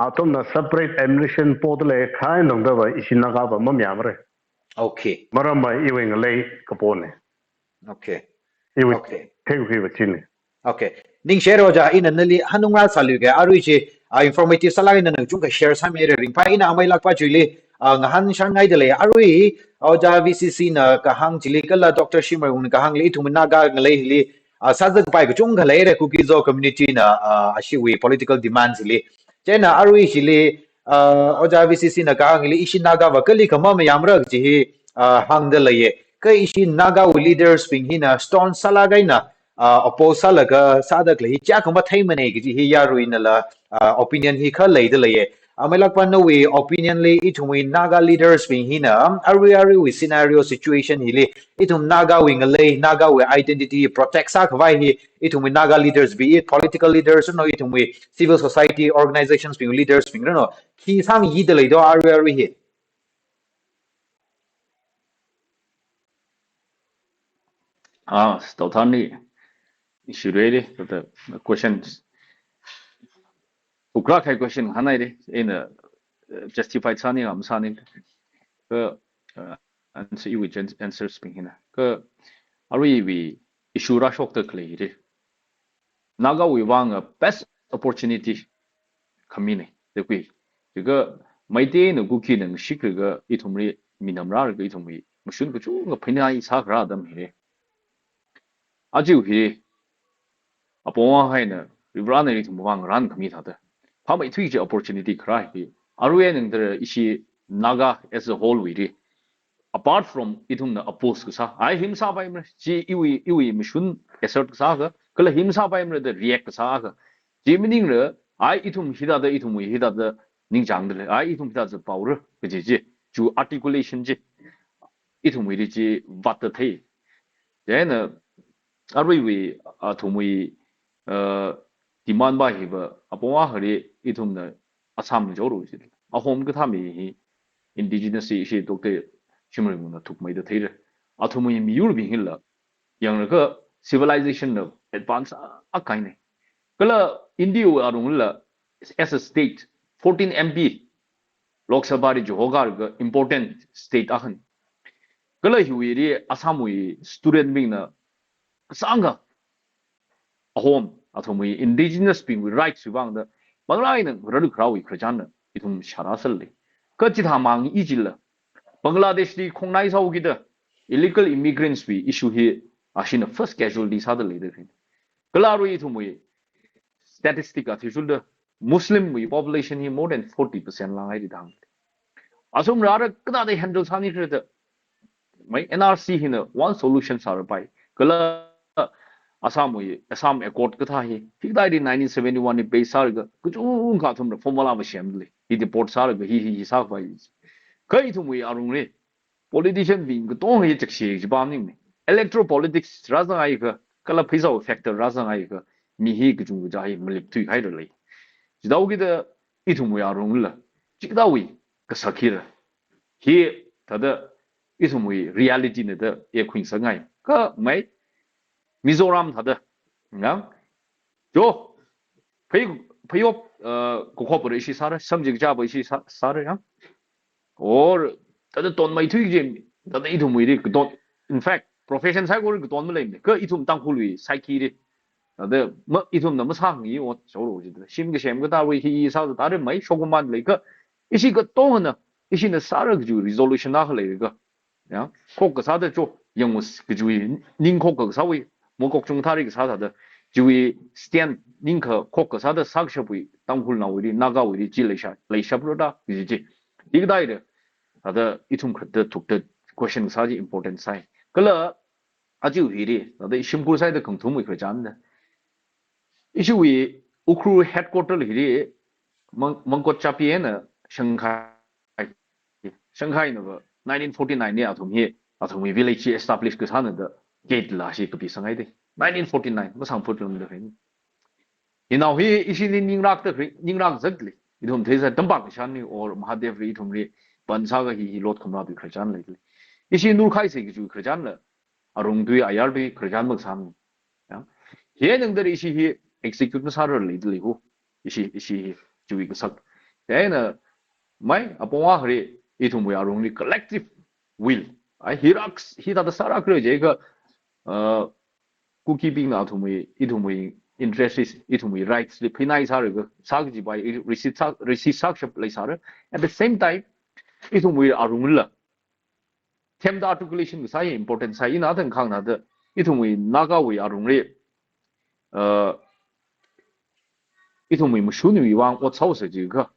athumna separate administration poda lei kha eina tangdava ishi Naga va mamayāmara. Okay. Maramva iwui ngalei kapona. Okay. Iwui Okay. theiwui va china. Okay. Ningshi ojā, ina nali hanung rāsāluiga, arui chi, ah, informative sālaga nana kachungkha share sāmira ringphai, ina amailāk pa chili, ah, ngahānshangngaida lei. Arui, ojā V C C na kahāng chili kala Doctor Shimray wungna kahāngli ithum Naga ngalei hili, ah, sāzakpai kachungkha leira, Kuki-Zo community na, ah, ashiwui political demands hili. Chieina arui chili, ah, ojā V C C na kahāng hili ishi Naga va kali kha mamayāmara kaji hi, ah, hāngda leiya. Kha ishi Nagawui leaders bing hina stone sālaga eina, ah, oppose sālaga sāda khalei hi chiyākha matheimana kaji hi yaruinala, ah, opinion hi kha leida leiya. Amailāk pa nawui opinion li ithumwui Naga leaders bing hina, arui aruiwui scenario situation hili, ithum Nagawui ngalei, Nagawui identity protect sākhavai hi, ithumwui Naga leaders, be it political leaders, no, ithumwui civil society organizations bing leaders bing, no, khi sāngayida lei do arui arui hi. Ah, Tauthani, issue really, the questions. Ukra khai question hānai de, ina, uh, justify sāni, am sāni. Kha, uh, answer iwui gen-, answers bing hina. Kha, aruiwui issue rāshokda khalei de. Nagawui vang a best opportunity khamina, dekui. Jiakha Meiteina Kukina ngashiklaga ithumli minam rālaga ithumwui mashun kachungkha phaningai sākharā atam hi. Aja hi, apong ahaina, Varena ithum vang rankhami thāda. Phāmeithui kaji opportunity kharā hi. Arui eina tangda ishi Naga as a whole wuili, apart from ithumna oppose kasā, ai himsa paimara, chi iwui, iwui mashun assert kasā akha, kala himsa paimara da react kasā akha. Chi maningla, ai ithum hithāda, ithumwui hithāda ningchāngda lei, ai ithum hithāda paora kaji chi, chu articulation chi, ithumwuili chi vātda thei. Chieina, aruiwui, athumwui, uh, demand pa hiva, apong akhali ithumna Assam na joro si. Ahom kathā mi hi indigenous hi ishi Doctor Shimray wungna thukmeida theira. Athumwui miyurbing hila, yanglaga civilization na advance a, akha eina. Kala India wui arungla, as a state, fourteen M P, Lok Sabha li chihoklaga important state akhana. Kala hiwuili Assam wui student bingna kasāngkha Ahom, athumwui indigenous bingwui rights wui vangda, Bangla eina raruk rāwui khararchanna, ithum shārāsāli. Kha chithā mang ijila, Bangladesh li khongnai sāhaokida, illegal immigrants wui issue hi, ashina first casualty sāda leida khalei. Kala arui ithumwui statistic athishurda, Muslim wui population hi more than forty percent langai di dang. Asum rāra kathāda handle sāni kharada, mai N R C hina one solution sāra pai. Kala Assam wui, Assam Accord kathā hi, hikathā di nineteen seventy-one li base sālaga, kachungkha athumna formula va semli, hi deport sālaga, hi, hi, hi sāpai. Kha ithumwui arungli, politician bing katonga hi chakshi chi pamning ni. Electoral politics rāzangai kha, kala pheisā factor rāzangai kha, mi hi kachungkha hi malik thuihaira lei. Chithākida ithumwui arungla chithāwui kasak hira. Hi thāda ithumwui reality na da e khuingasakngai. Kha mai Mizoram thāda ngang jo phei, pheiop, uh, kakhopra ishi sāra, samjik chāpa ishi sā-, sāra yang. Or thāda tonmei thuiji, thāda ithumwuili katon, in fact, profession saikora katon maleimana. Kha ithum Tangkhulwui psyche li thāda ma, ithumna masāngai ot shaoro jida. Shim kasem katāwui hi sāda tare mai shokhuman lei kha ishi katongana, ishina sāra kaji resolution akha leilaga, ya, khokkha sāda cho, yangus kajiwui ning khokkha sāwui, mokok chungthari kasā sāda, chiwui stand ning kha khokkha sāda sākashapwui, Tangkhulnaowuili, Nagawuili chi leisha, leishapra da kaji chi. Hikathāda, thāda ithum khalatta thukta question sā chi important sai. Kala aja hili, thāda shimkhur sāda khangathumwui khararchan da. Ishiwui Ukhrul headquarter hili Mang-, Mangkot Chapi eina Shangkhai, Shangkhai nava nineteen forty-nine li athum hi, athumwui village hi establish kasāna da gate la shi kapi sangai de. Nineteen forty-nine, masāngphut lamda hin. Hinao hi ishili ningrak da kri, ningrak zat li. Ithum theisa tampak kashan ni or Mahadev li ithumli pan sāga hi, hi lot khamra bi khararchan lei li. Ishi nurkhai se kaji khararchan la, arung tui, ayar tui, khararchan maksang. Ya. Hi nang dari ishi hi execute masāra lei li hu. Ishi, ishi hi chiwui kasak. Chieina mai apong akhali ithumwui arungli collective will. Ai, hi rak, hithāda sāra khala jiakha, uh, Kukibingna athumwui, ithumwui interest is, ithumwui rights li phinai sāra kha, sā kaji bai, resist sā, resist sākashap leisāra. At the same time, ithumwui arungla themda articulation kasā hi important sai, ina thang khangna da, ithumwui Nagawui arungli, uh, ithumwui mashunwui vang ot sāsa jiakha,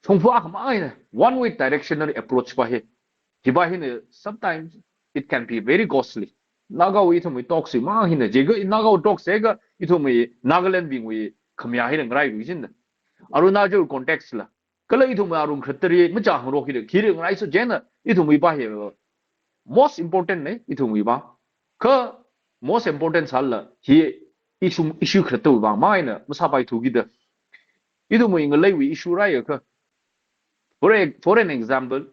shongfa akhamang eina, one way directional approach pa hi. Hi pa hina, sometimes it can be very costly. Nagawui ithumwui talks hi mang hina, jiakha Nagawui talks jiakha ithumwui Nagalandbingwui khamayā hina ngarai hui jin da. Arunachal context la. Kala ithumwui arung khalattali, machā hangrok hili, khili ngaraiso chieina, ithumwui pa hi, uh, most important ne, ithumwui pa. Kha most important sālala, hi issue, issue khalattawui vang mang eina masāpai thukida. Ithumwui ngaleiwui issue rāya kha. For a, for an example,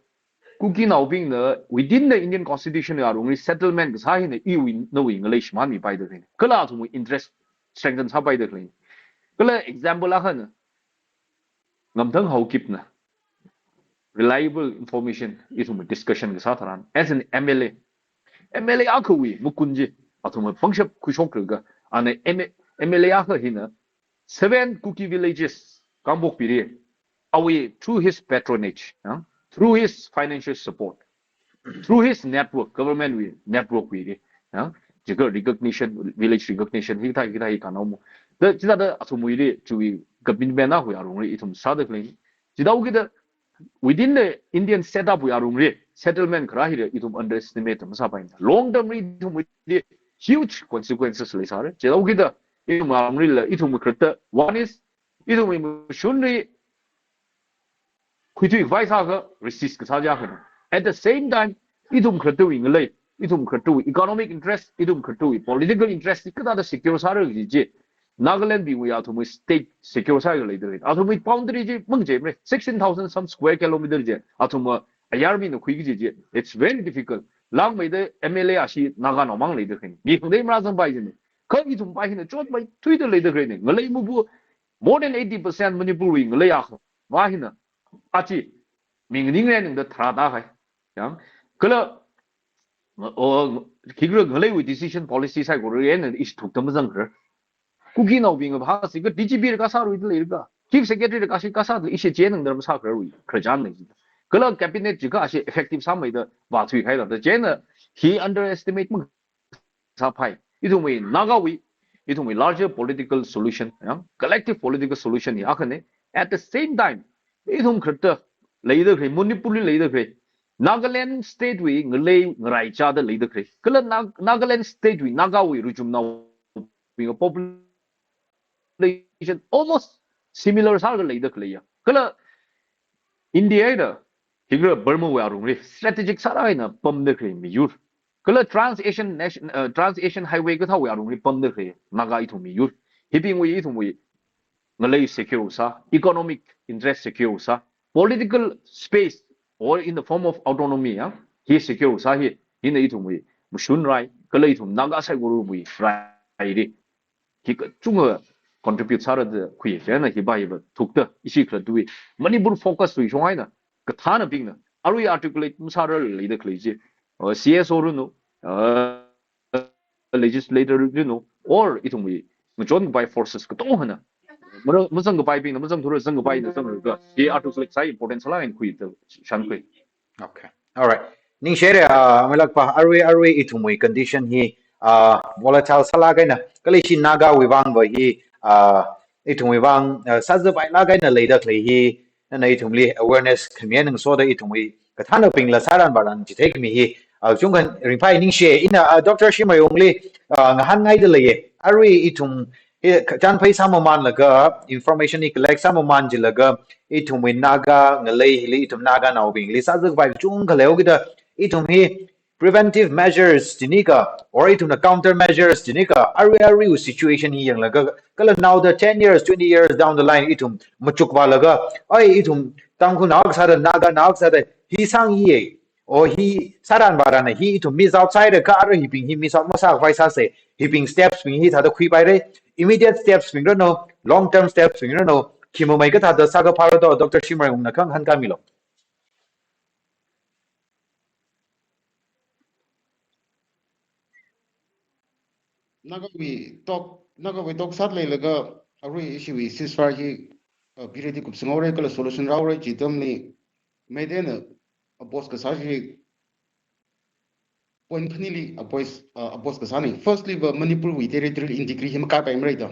Kukinaobingna within the Indian Constitution wui arungli settlement kasā hina iwui nawui ngalei shimānmipaida khaleina. Kala athumwui interest strengthen sāpaida khaleina. Kala example akhana, Ngamthang Haokipna reliable information ithum discussion kasā tharan, as an M L A, M L A akhawui makun chi athum pangshap khuishokraga, ana M-, M L A akha hina seven Kuki villages Kangpokpili, awui, through his patronage, uh, through his financial support, through his network, government wui network wui li, ya, jiakha recognition, village recognition, hikathā, hikathā hi kanao mo. Da, chithāda athumwuili, chiwui commitment na hui arungli ithum sāda khalei. Chithākida, within the Indian setup wui arungli, settlement kharā hili ithum underestimate masāpaina. Long term li ithumwuili huge consequences leisāra. Chithākida, ithum arunglila, ithum khalatta, one is, ithumwui mashunli, khuithui khavai sākha resist kasā jiakhana. At the same time, ithum khalattawui ngalei, ithum khalattawui economic interest, ithum khalattawui political interest, kathāda secure sāra kaji chi, Nagalandbingwui athumwui state secure sāya leida khaleina. Athumwui boundary chi mangacheimarei, sixteen thousand some square kilometer chi, athumwui ayarmina khui kaji chi, it's very difficult. Langmeida M L A ashi Naganao mang leida khaleina. Mi khangatei marāzangpai jina. Kha ithum pa hina chotmeithuida leida khaleina. Ngalei mabu more than eighty percent Manipurwui ngalei akha pa hina, achi, mi nganing ren ningda tharāda hai. Yang, kala, o, khikhala ngaleiwui decision policy saikora eina ishi thukta mazangkharar. Kukinaobing pa si kha D G P rākasā ruida leira kha, Chief Secretary rākasā, kasā ishi chieina ningda masākharar hui, khararchan lei jida. Kala cabinet jiakha ashi effective sāmeida vāthuihaida, da chieina hi underestimate mang sāpai. Ithumwui Nagawui, ithumwui larger political solution, ya, collective political solution hi akhana. At the same time, ithum khalatta leida khalei, Manipurli leida khalei, Nagaland state wui ngalei ngaraichāda leida khalei. Kala Nag-, Nagaland state wui, Nagawui ruchumnaobing population almost similar sālaga leida khaleiya. Kala India da, hikhala Burma wui arungli, strategic sālaga eina pamda khalei miyur. Kala Trans-Asian Nation, uh, Trans-Asian Highway kathāwui alungli pamda khalei Naga ithumwui yur. Hibingwui ithumwui ngalei secure sā, economic interest secure sā, political space or in the form of autonomy, ya, hi secure sā hi, hina ithumwui mashun rai, kala ithum Naga saikorawui rai ri. Hi kachungkha contribute sāra da khui, chieina hiva hiva thukta, ishi khalattawui Manipur focus wui shong eina, kathānabingna, arui articulate masāra leida khalei chi, uh, C S O ranu, uh, legislator ranu, or ithumwui ngachonkapai forces katonga hana, mara-, mazangkapaibingna mazangthura, zangkapaina zanglaga, hi articulate sā important sālāk eina khuida shānkhui. Okay. All right. Ningshire, ah, mailakpa, arui, arui ithumwui condition hi, ah, volatile sālāk eina, kala ishi Nagawui vangva hi, ah, ithumwui vang, ah, sāzapailāk eina leida khalei hi, nana ithumli awareness khami eina ngasoda ithumwui kathānabingla sāran vāran chitheimi hi, ah, chungkha ringphai. Ningshi, ina, ah, Doctor Shimrayungli, ah, ngahānngaida leiya. Arui ithum hi kachan phei sāmamanlaga, information hi collect sāmaman jilaga, ithumwui Naga ngalei hili, ithum Naganaobingli sāzapai kachungkha leihaokida, ithum hi preventive measures jinika, or ithumna counter measures jinika, arui aruiwui situation hi yanglaga, kala naoda ten years, twenty years down the line, ithum machukvālaga, ai, ithum Tangkhulnao akha sāda, Nagana akha sāda, hi sāngiya, o hi sāran vāran hi, ithum miss out sāhaira kha, arui hibing hi miss out masākhavai sāsa, hibing steps bing hi thāda khuipaira, immediate steps bing ranu, long term steps bing ranu, khi mamei kathāda sākaphāra do, Doctor Shimrayungna khangahān khamilu. Nagawui talk, Nagawui talk sāda leilaga, arui ishiwui ceasefire hi, uh, period hi kupsanghaora kala solution rāhaora kaji atamli, Meiteina oppose kasā hi point khanili oppose, uh, oppose kasāna. Firstly va Manipurwui territorial integrity hi makāpaimara da.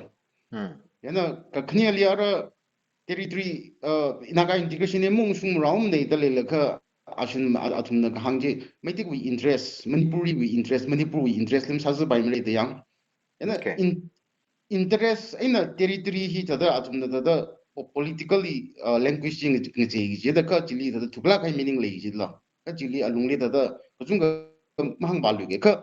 Hmm. Chieina kakhaneli ara territory, uh, Naga integration hi maungshungrarmana da leilakha, ashun a-, athumna kahāng chi, Meiteiwui interest, Manipuriwui interest, Manipurwui interest lim sāzapaimara da yang. Chieina Okay. in-, interest eina territory hi thāda athumna thāda po-, politically, uh, language chi nga-, ngachei jida kha chili thāda thuklāk kahai meaning lei jila. Kha chili alungli thāda kachungkha mahāngvāluika. Kha,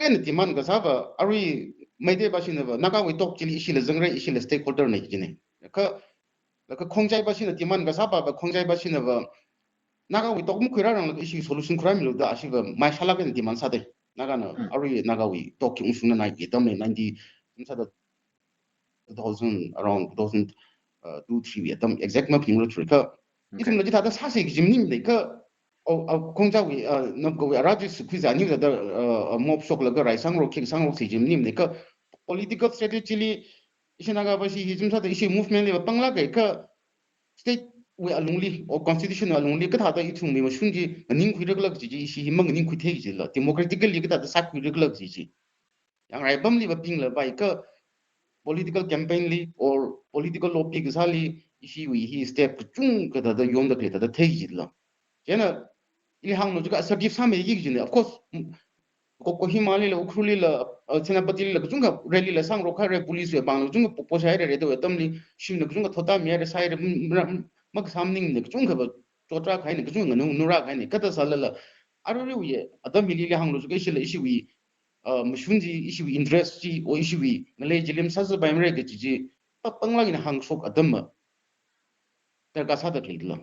kaina demand kasāva, arui Meitei pashina va, Nagawui talk chili ishila zangra, ishila stakeholder na kajina. Kha, laga Khongjai pashina demand kasāva, va Khongjai pashina va, Nagawui talk makhuirāranglaga ishi solution khuirāmilu da, ashiva maishālāk eina demand sāda. Nagana, Hmm. arui Nagawui talk hi ungshungna nai atamli ninety, kum sāda two thousand, around two thousand, uh, two, three wui atam exact maphaninglu thurikha. Okay. Ithumna chithāda sāsa kaji maningmana kha, o, o, Khongjaowui, uh, Napkawui ara chi sukhuiza aniu thāda, uh, uh, mob shoklaga rai sāngarok, khek sāngaroksa kaji maningmana kha, political strategy li, ishi Naga pashi hi chim sāda ishi movement li va panglāka kha, state wui alungli, o constitution wui alungli, kathāda ithumwui mashun chi nganingkhuirakhala kaji chi, ishi hi manganingkhuithei kajila, democratically kathāda sākhuirakhala kaji chi. Yang rai apamli va pinglapai kha political campaign li or political lobby kasāli ishiwui hi step kachungkha thāda yonda khalei thāda thei kajila. Chieina ili hānglu jiakha assertive sāmeiki kajina. Of course, m-, Ko-, Kohimalila, Ukhrullila, uh, Senapatili la kachungkha rally la sāngarok haira, police wui pāngla kachungkha po-, poshai haira, da atamli shimna kachungkha thotamihaira, sāhaira, m-, m-, m-, makasā maningmana, kachungkha va chotrā kahaina, kachungkha nganu-, ngarā kahaina, kathā sālala, aruiruiwui atam hili hānglu jiakha ishila ishiwui, uh, mashun chi, ishiwui interest chi, o ishiwui ngalei chi lim sāzapaimara kaji chi, pa panglāk eina hāngshok atam ma darkar sāda khalei dila.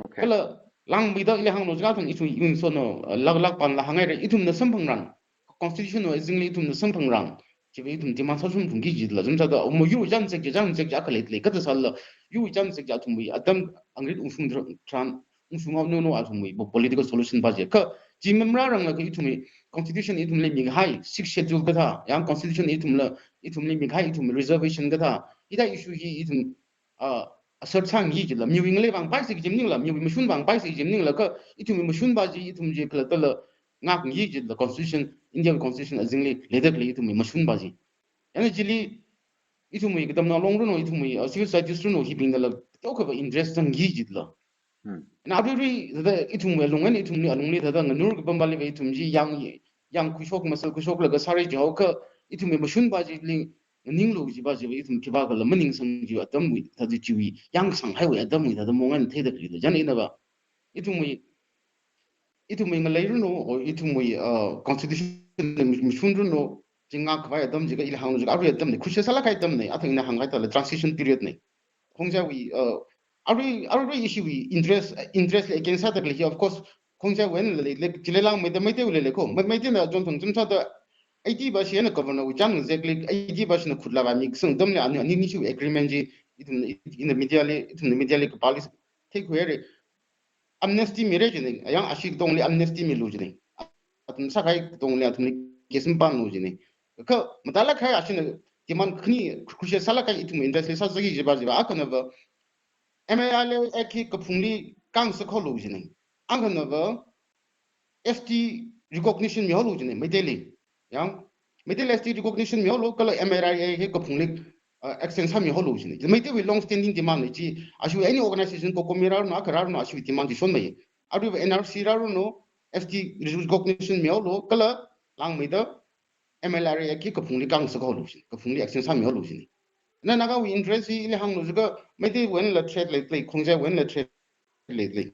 Okay. Kala langmeida ili hānglu jiakha thang ithum iwing sono, uh, lāk lāk pānla hānghaira, ithumna samphangrang. Constitution wui azingli ithumna samphangrang. Chiva ithum demand sāshungthungki kajila, chim sāda, mo yur chānjam chi, chānjam chi akha leilei, kathā sālala, yur chānjam chi athumwui atam angrit ungshung tharan, ungshunghaonaono athumwui po-, political solution pa chi. Kha, chi marāranglaga ithumwui constitution ithumli mikahai, sixth schedule kathā, yang constitution ithumla, ithumli mikahai, ithumwui reservation kathā, hithā issue hi ithum, ah, assert sāngi kajila, miwui ngalei vang paisa kaji maningla, miwui mashun vang paisa kaji maningla, kha ithumwui mashun pa chi, ithum chi khalattala ngākngi kajila, constitution, India constitution azingli leida khalei ithumwui mashun pa chi. Chieina chili, ithumwui katamnao long ranu, ithumwui, uh, civil society ranu, hibingnala teokha va interest zangki kajila. Hmm. Na aruirui thāda ithumwui alung eina ithumwui alungli thāda nganur kapam pali va ithum chi yang, yang khuishok, masal khuishoklaga sāra jihaokha, ithumwui mashun pa chili nganinglu kaji pa chi va ithum khipākhala maningsang kaji atamwui, thāda chiwui, yangsang haiwui atamwui, thāda mong eina theida khalei da. Chieina ina va, ithumwui, ithumwui ngaleiranu, or ithumwui, uh, constitution mashunranu, chi ngākkhavai atam jiakha ili hānglu jiakha arui atamna, khuishiya sālāk kahai atamna, athang ina hāngkahai thāla transition period na. Khongjaiwui, uh, arui, arui ishiwui interest, interest li against sāda khalei hi, of course, Khongjaiwui eina leilei, chili langmeida Meiteiwui leilei ko, Mei-, Meiteina John Thangcham sāda, eighty percent eina governor wui chān ngazekli, eighty percent na khut lavāmi kasang atamli ani, ani ishiwui agreement chi, ithum, in the media li, ithumna media li kapāli theikhuihaira. Amnesty mira jina, ayang ashi katongli amnesty milu jina. Athum sākahai katongli athumli case mapānglu jina. Kha matailāk kahai ashina demand khani khuishiya sālāk kahai ithum interest li sāzaki jiva jiva akhanava M I R A Act hi kaphungli kāngasak haolu jina. Akhanava S T recognition mihaolu jina, Meiteili. Yang, Meiteili S T recognition mihaolu kala M I R A hi kaphungli, uh, extend sāmihaolu jina. Meiteiwui long standing demand na chi, ashiwui any organization COCOMI rāranu, akha rāranu, ashiwui demand chi shonmei. Aruiva N R C rāranu, S T recognition mihaolu, kala langmeida M I R A Act hi kaphungli kāngasak haolu jina, kaphungli extend sāmihaolu jina. Na Nagawui interest hi ili hānglu jiakha, Meiteiwui einala threat leilei, Khongjaiwui einala threat leilei.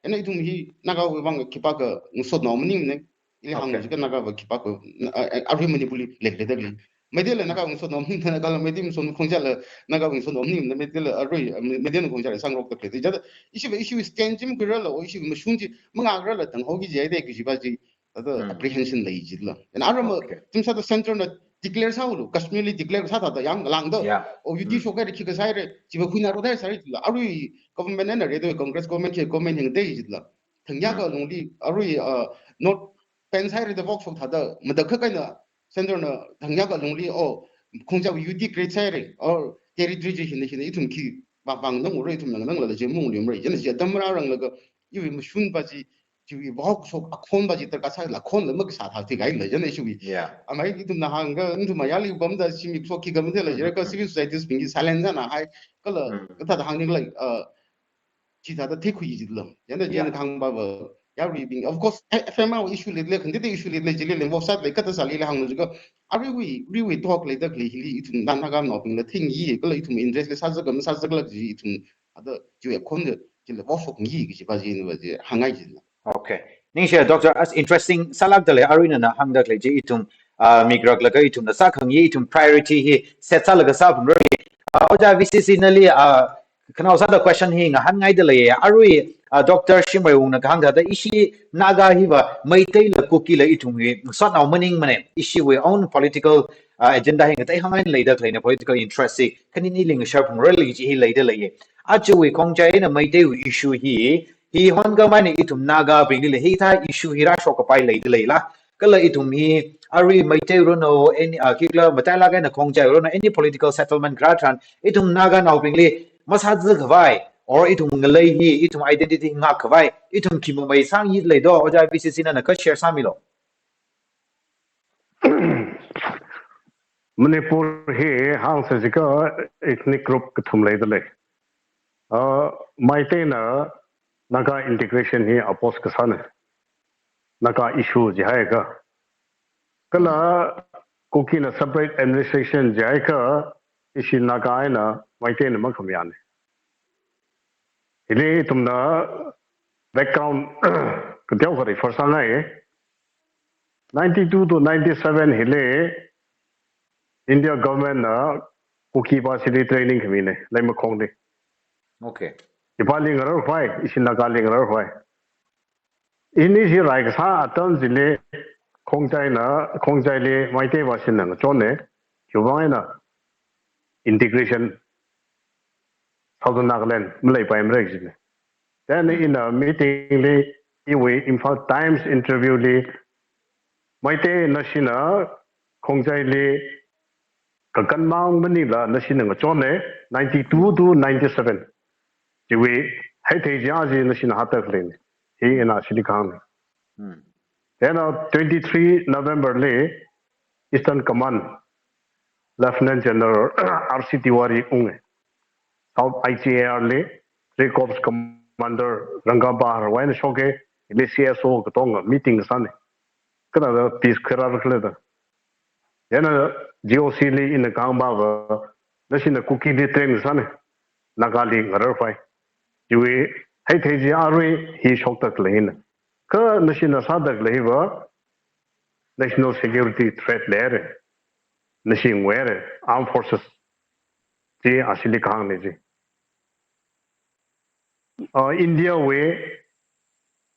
Eina ithum hi Nagawui vang khipākha ngasotnao maningmana, ili hānglu Okay. jiakha Nagava khipākha, a, a, arui Manipurli leilei da khalei. Meiteila Naga ngasotnao maningmana, Nagala Meitei ngasot, Khongjaila Naga ngasotnao maningmana, Meiteila arui, Meiteina Khongjaila sāngarokda khalei. Chithāda, ishiva, ishiwui stand chi makhuirala, o ishiwui mashun chi mangākrala thanghaoki jihaida kajiva chi, thāda Hmm. apprehension lei jila. And aram Okay. ithum sāda center na declare sāhaolu, Kashmir li declare sāthāda yang langda, Yeah. o U T Hmm. shokhaira khikha sāhaira, chiva khuina rothaira sāhaira jila. Arui government eina rida, Congress government khi government hi ngatei jila. Thangya Hmm. kalungli, arui, uh, North Pens haira da vok shokthāda, matakhak eina center na thangya kalungli, o, Khongjaiwui U T create sāhaira, o, territory chi hina hina ithum khi vāvāngnangra, ithumna ngananglala chi maungluimara. Chieina chi atam rāranglaga, iwui mashunva chi, chiwui vok shok akhonva chi darkar sāla, akhonla makasā thāthikahaila, chieina chiwui. Yeah. Amei ithumna hāngakha, ithum mayarli pamda shimik shok khikha matheila, Mm, jiakha mm. civil societies bingli silence na hai, kala, Mm. kathāda hāngning like, uh, chithāda theikhui jila. Chieina Yeah. chieina kahāngva, yaruibing, of course, F M R issue leilei, khangatei issue leilei, chili lem vok sālei, kathā sālei hānglu jiakha, aruiwui, ruiwui talk leida khalei hili ithum Na-, Naganaobingla theingi, kala ithum interest li sāzakam, sāzaklāk chi ithum, thāda, chiwui akhon chi, chili vok shokngi kajiva chi, va chi, hāngngai jila. Okay. Ningshi, Doctor, as interesting sālākda lei, arui nana hāngda khalei chi ithum, ah, mikraklaga ithumna sākhangai, ithum priority hi set sālaga sāphungra. Ah, Ojā V C C nali, ah, khanao sāda question hi ngahānngaida lei, arui, ah, Doctor Shimreiwungna kahāng thāda ishi Naga hiva Meiteila Kukila ithumwui ngasotnao maningmana, ishiwui own political, ah, agenda hi ngatei hāngngai leida khaleina political interest hi, khanini lingshar phungrali chi hi leida lei. Ajawui Khongjai eina Meiteiwui issue hi, hi hon khamei eina ithum Nagabinglila hithā issue hi rāshok kapai leida leila. Kala ithum hi, arui Meitei ranu, any, ah, khikhala matailāk eina Khongjai ranu, any political settlement kharā tharan, ithum Naganaobingli masāzakhavai, or ithum ngalei hi, ithum identity ngākkhavai, ithum khi mamei sāngi leido, Ojā V C C nana kha share sāmilu. Manipur hi hāngsa jiakha ethnic group kathum leida lei. Ah, Meiteina Naga integration hi oppose kasāna. Naga issue jihaiakha. Kala Kukina separate administration jihaiakha, ishi Naga eina Meiteina makhamayāna. Hili ithumna background kateokha refer sāngai. Ninety-two to ninety-seven hili India government na Kuki pāshili training khamina, Leimakhongli. Okay. Ipāli ngararkhavai, ishi Nagali ngararkhavai. Ini chi rai kasā atam chili Khongjaina, Khongjaili Meitei pāshina ngachonna, chiwuivang eina integration Southern Nagaland maleipaimara kajina. Then in a meeting li, iwui Imphal Times interview li, Meitei nashina Khongjaili kakān mang maningla nashina ngachonna, ninety-two to ninety-seven. Chiwui hāngthei chi aja nashina hāngda khaleina. Hi ina shili kahāngna. Hmm. Then on twenty-three November li Eastern Command Lieutenant General R C Tiwari unga. South I G A R li Three Corps Commander Rangapahar wui eina shoka, ili C S O katonga meeting sāna. Kathāda peace khuirāra khala da. Chieina G O C li ina kahāngva, nashina Kukili train sāna, Nagali ngararkhavai. Chiwui hāngthei chi arui hi shokda khaleina. Kha nashina sāda khalei hiva national security threat leira. Nashi ngawuira, armed forces chi ashili kahāngna chi. Uh, India wui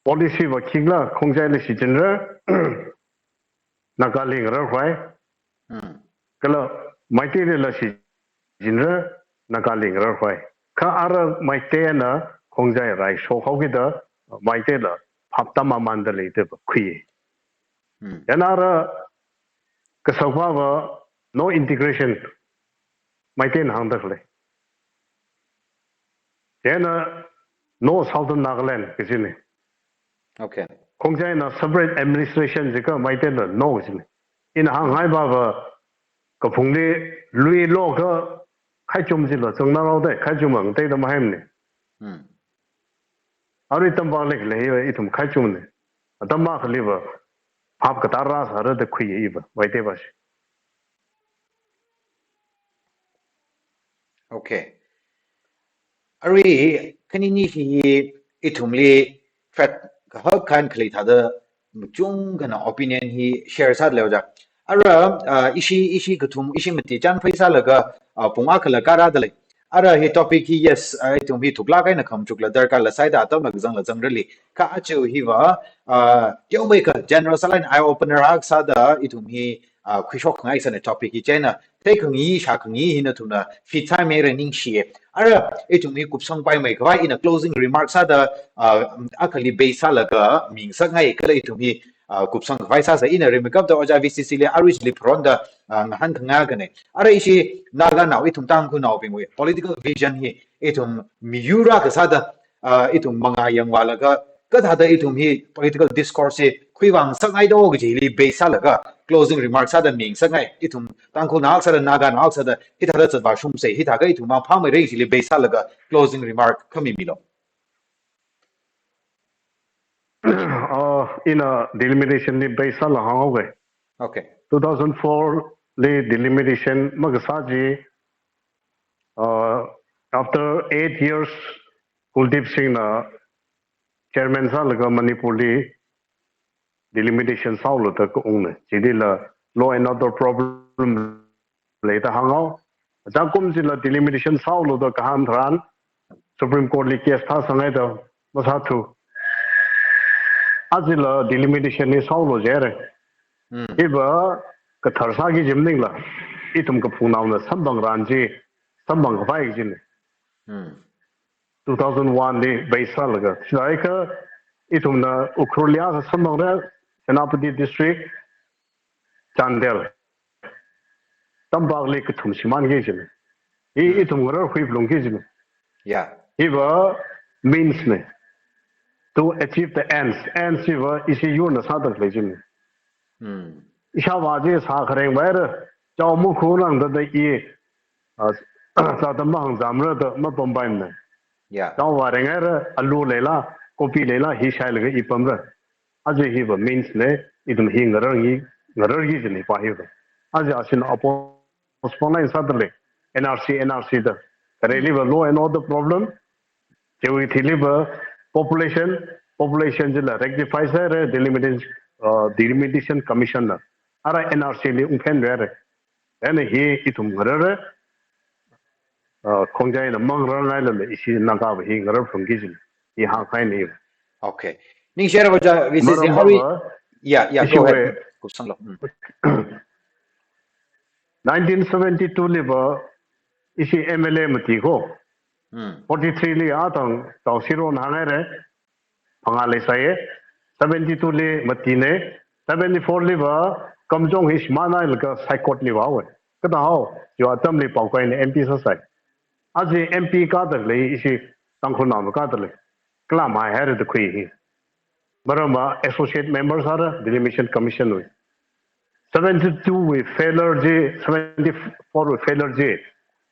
policy va khikhala, Khongjaila shichinra, Nagali ngararkhui. Hmm. Kala Meiteilila shichinra, Nagali ngararkhui. Kha ara Meiteina Khongjai rai shokhaokida, Meiteila phap tamamanda leida va khui. Hmm. Chieina ara kasakva va no integration, Meiteina hāngda khalei. Chieina no Southern Nagaland kajina. Okay. Khongjaina separate administration jiakha Meiteina no kajina. Ina hānghaiva va kaphungli lui lokha khaichum jila zangnā rao dai, khaichum ang teida mahaimana. Hmm. Arui tampak lek lei ithum khaichumna. Atam akhaliva phap katā rāsāra da khuiya iva, Meitei va shi. Okay. Arui khanini hi ithumli threat kahak khan khalei thāda machungkhana opinion hi share sāda lei oja. Ara, uh, ishi, ishi kathum, ishi mati chānphaisālaga, uh, pung akhala kārāda lei. Ara hi topic hi, yes, uh, ithum hi thuklāk eina khamachukla darkar la sāida atamla kazangla zangrali. Kha aja hiva, uh, teomeikha general sālāk eina eye opener akha sāda ithum hi, uh, khuishokngai sāna topic hi chieina. Theikhangai, shākhangai hi nathumna fit sāmeira ningshiya. Ara, ithum hi kupsangpaimei khavai ina closing remark sāda, uh, akhali base sālaga mingasakngai kala ithum hi, uh, kupsang khavai sāsa ina rimeikapta oja V C C li arui chili pharonda, uh, ngahānkhangai kane. Ara ishi Naganao ithum Tangkhulnaobingwui political vision hi ithum miyur akha sāda, uh, ithum mangā yangvālaga kathāda ithum hi political discourse hi khuivāngasakngai do kajili base sālaga closing remark sāda mingasakngai. Ithum Tangkhulnao akha sāda, Naganao akha sāda hithāda zatvāshungsa, hithākha ithum mangphāmeira kajili base sālaga closing remark khami milo. Uh, ina delimitation li base sāla hānghaoga. Okay. Two thousand four li delimitation makasā chi, uh, after eight years, Kuldeep Singhna chairman sālaga Manipurli delimitation sāhaolu da kaungna. Chilila law and order problem leida hānghao. Achākum chila delimitation sāhaolu da kahān tharan Supreme Court li case thāsangngaida masāthu. Ajala delimitation hi sāhaolu jihaira. Hmm. Hiva kathar sāki kaji maningla, ithum kaphungnaona samphang tharan chi, samphang khavai kajina. Hmm. Two thousand one li base sālaga. Chithākha ithumna Ukhrulli akha samphangra, Senapati District, Chandel. Tampakli kathum shimānki kajina. Hi, hmm, ithum ngararkhui phalungki kajina. Yeah. Hiva means na. To achieve the ends. Ends hiva ishi yurna sāda khalei china. Hmm. Ishāvā chi sā khareng vaira, chao makhurang da da i, ah, zāda mahāngzamra da mapampaimana. Yeah. Chao vāreng haira, alu leila, kopi leila, hi shailaga i pamra. Aja hiva means na, ithum hi ngararngai, ngararki kajina pa hiva. Aja ashina apos- postpone sāda lei, N R C, N R C da. Khareli va law and order problem, chiwui thili va population, population chila rectify sāhaira, delimitation, uh, delimitation commission na. Ara N R C li ungphenhaira. Chieina hi ithum ngararra, uh, Khongjaina mangararngailala ishi Nagava hi ngarar phalungki kajina. Hi hāngkahaina. Okay. Ningshihaira oja, V C C maram arui. Vava, yeah, yeah, ishi go ahead. Wui kupsanglu. Hmm. Nineteen seventy-two liva ishi M L A mati ko. Hmm. Forty-three li atang Tao Sirona hānghaira, phangā leisāya. Seventy-two li matina. Seventy-four liva Kamjong hi shimānhailaga High Court li vāhaowa. Kathāhao, chiwui atamli Paokaina M P sāsai. Aja M P kada lei ishi Tangkhulnaona kada lei. Kala mahaihaira da khui hi. Maramva associate member sāra Delimitation Commission wui. Seventy-two wui failure chi, seventy-four wui failure chi,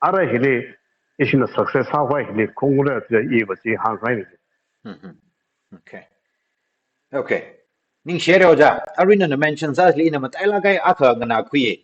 ara hili ishina success sākhavai hili khaungra da iva chi hāngkahaina. Mm-hmm. Okay. Okay. Ningshihaira oja, arui nana mention sāli ina matailāk eina akha nganākhui.